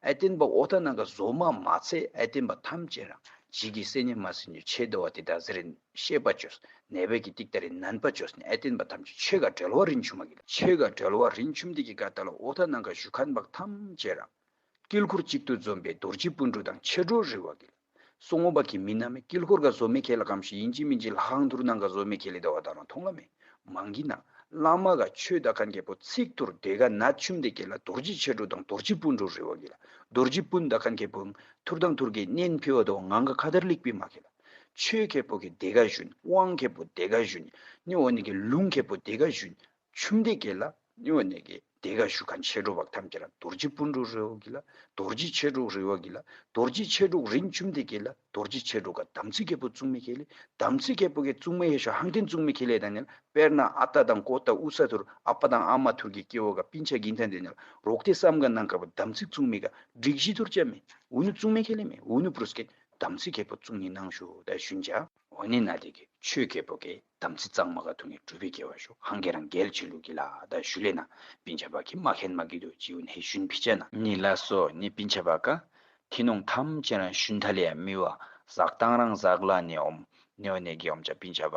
ཨའི་ཏེན་བ་འོ་ཐ་ནང་ག་བཟོ་མ་མ་ཚད་ཨའི་ཏེན་བ་ཐམས་ཅད་རང་ཇི་གི་སེ་ནི་མ་སེ་ནི་ཆེ་དོ་བ་དེ་ད་ཟེར་རིན་ཤེས་པ་ཅོས། ནད་པ་གི་ཏིག་ཏ་རིན་ནན་པ་ཅོས་ནི་ཨའི་ཏེན་བ་ཐམས་ཅད་ཆོས་ག་འབྲེལ་བ་རིན་ཆུམ་མ་གི་ལ། ཆོས་ག་འབྲེལ་བ་རིན་ཆུམ་དེ་གི་ག་ཏ་ལ་འོ་ཐ་ནང་ག་ཞུ་ཁན་བ་ཐམས་ཅད་རང་དཀྱིལ་འཁོར་གཅིག་ཏུ་འཛོམས་པའི་རྡོ་རྗེ་སྤུན་གྲོགས་དང་མཆེད་གྲོགས་རི་བ་གི་ལ། སོ་ངོ་བ་གི་མི་ན་མེ་དཀྱིལ་འཁོར་ག་བཟོ་མེ་ཁེ་ལ་གམ་ཤི་ཨིན་ཅི་མིན་ཅི་ལ་ཧང་ཐུར་ནང་ག་བཟོ་མེ་ཁེ་ལེ་ད་བ་ད་རང་མཐོང་ལ་མེ། མང་གི་ན་བླ་མ་ག་ཆོས་ད་ཁན་ཁེ་པོ་ཚིག་ཐུར་དེ་ག་ན་ཆུམ་དེ་གི་ལ་རྡོ་རྗེ་མཆེད་གྲོགས་དང་རྡོ་རྗེ་སྤུན་གྲོགས་རི་བ་གི་ལ། རྡོ་རྗེ་སྤུན་ད་ཁན་ཁེ་པོ་ཐུར་དང་ཐུར་གི་གནན་ཕི་བ་དོ་ངང་ག་ཁ་དར་ལིག་པི་མ་ཁེ་ལ། ཆོས་ཁེ་པོ་གི་དེ་ག་ཞུན། དབང་ཁེ་པོ་དེ་ག་ཞུན། ནི་འོ་ནི་གི་ལུང་ཁེ་པོ་དེ་ག་ཞུན། ཆུམ་དེ་གི་ལ་ནི་འོ་ནི་གི་དེ་ག་ཞུ་ཁན་མཆེད་གྲོགས་བ་ཐམས་ཅད་ར་རྡོ་རྗེ་སྤུན་གྲོགས་རི་བ་གི་ལ། རྡོ་རྗེ་མཆེད་གྲོགས་རི་བ་གི་ལ། རྡོ་རྗེ་མཆེད་གྲོགས་རིན་ཆུམ་དེ་གི་ལ། རྡོ་རྗེ་མཆེད་གྲོགས་ག་དམ་ཚིག་ཁེ་པོ་བཙུགས་མེ་ཁེ་ལེ། དམ་ཚིག་ཁེ་པོ་གི་བཙུགས་མེ་ཧེ་ཤོ་ཧང་ཏེན་བཙུགས་མེ་ཁེ་ལེ་ད་ནི་ལ། དཔེར་ན་ཨ་ཏ་དང་ཀོ་ཏ་འུ་ས་ཐུར་ཨ་པ་དང་ཨ་མ་ཐུར་གི་སྐྱེ་བོ་ག་སྤུན་ཆ་གིན་ཐན་དེ་ནི་ལ་རོག་ཏེ་སམ་ག་ནང་ག་བ་དམ་ཚིག་བཙུགས་མེ་ག་སྒྲིག་གཞི་ཐུར་ཅ་མེ། འུ་ནུ་བཙུགས་མེ་ཁེ་ལེ་མེ། འུ་ནུ་པུ་རུས་ཀེ་དམ་ཚིག་ཁེ་པོ་བཙུགས་ནི་ནང་ཞུ་ད་ཞུན་ཅ། འོ་ནི་ན་དེ་གི་ཆོས་ཁེ་པོ་གི་དམ་ཚིག་གཙང་མ་ག་ཐུག་ནི་གྲུབ་པའི་སྐྱེ་བ་ཤོ་ཧང་གེ་རང་རྒྱལ་ཆེ་ལུགས་ཀྱི་ལ་ད་ཞུ་ལེ་ན་སྤུན་ཆ་བ་གི་མ་མཁྱེན་མ་གི་དོ་ཅི་འུ་ནི་ཧེ་ཞུན་ཕི་ཅ་ན་ནི་ལ་སོ་ནི་སྤུན་ཆ་བ་ག་ཐི་ནོང་ཐམས་ཅད་རང་ཞུན་ཐ་ལེ་ཡ་མི་བ་ཟག་དང་རང་ཟག་ལ་ནི་ཨོམ་ནི་འོ་ནི་གི་ཨོམ་ཅ་སྤུན་ཆ་བ་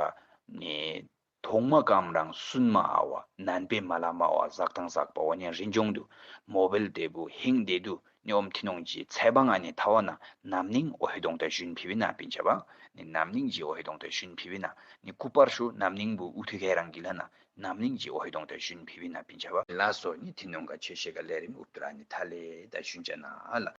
ནི་ཐོག་མ་གམ་རང་སུན་མ་ཨ་བ་ནན་པེ་མ་ལ་མ་བ་ཟག་དང་ཟག་པ་འོ་ནི་རིན་འབྱུང་དུ་མོ་བེལ་དེ་བུ་ཧིང་དེ་དུ་ནི་ཨོམ་ཐི་ནོང་ཅི་ཚེ་བང་ཨ་ནི་ཐ་བ་ན་ནམ་ནིང་འོ་ཧེ་དོང་ད་ཞུན་ཕི་བི་ན་སྤུན་ཆ་བ་ནི་ནམ་ནིང་ཅི་འོ་ཧེ་དོང་ད་ཞུན་ཕི་བི་ན་ནི་ཀུ་པར་ཤུ་ནམ་ནིང་བུ་ཨུ་ཐུ་ཁེ་རང་གི་ལ་ན་ནམ་ནིང་ཅི་འོ་ཧེ་དོང་ད་ཞུན་ཕི་བི་ན་སྤུན་ཆ་བ་ལ་སོ་ནི་ཐི་ནོང་ག་ཆེ་ཤེ་ག་ལེ་རིན་ཨུབ་ཏུ་ར་ནི་ཐ་ལེ་ད་ཞུན་ཅ་ན་ཨ་ལ།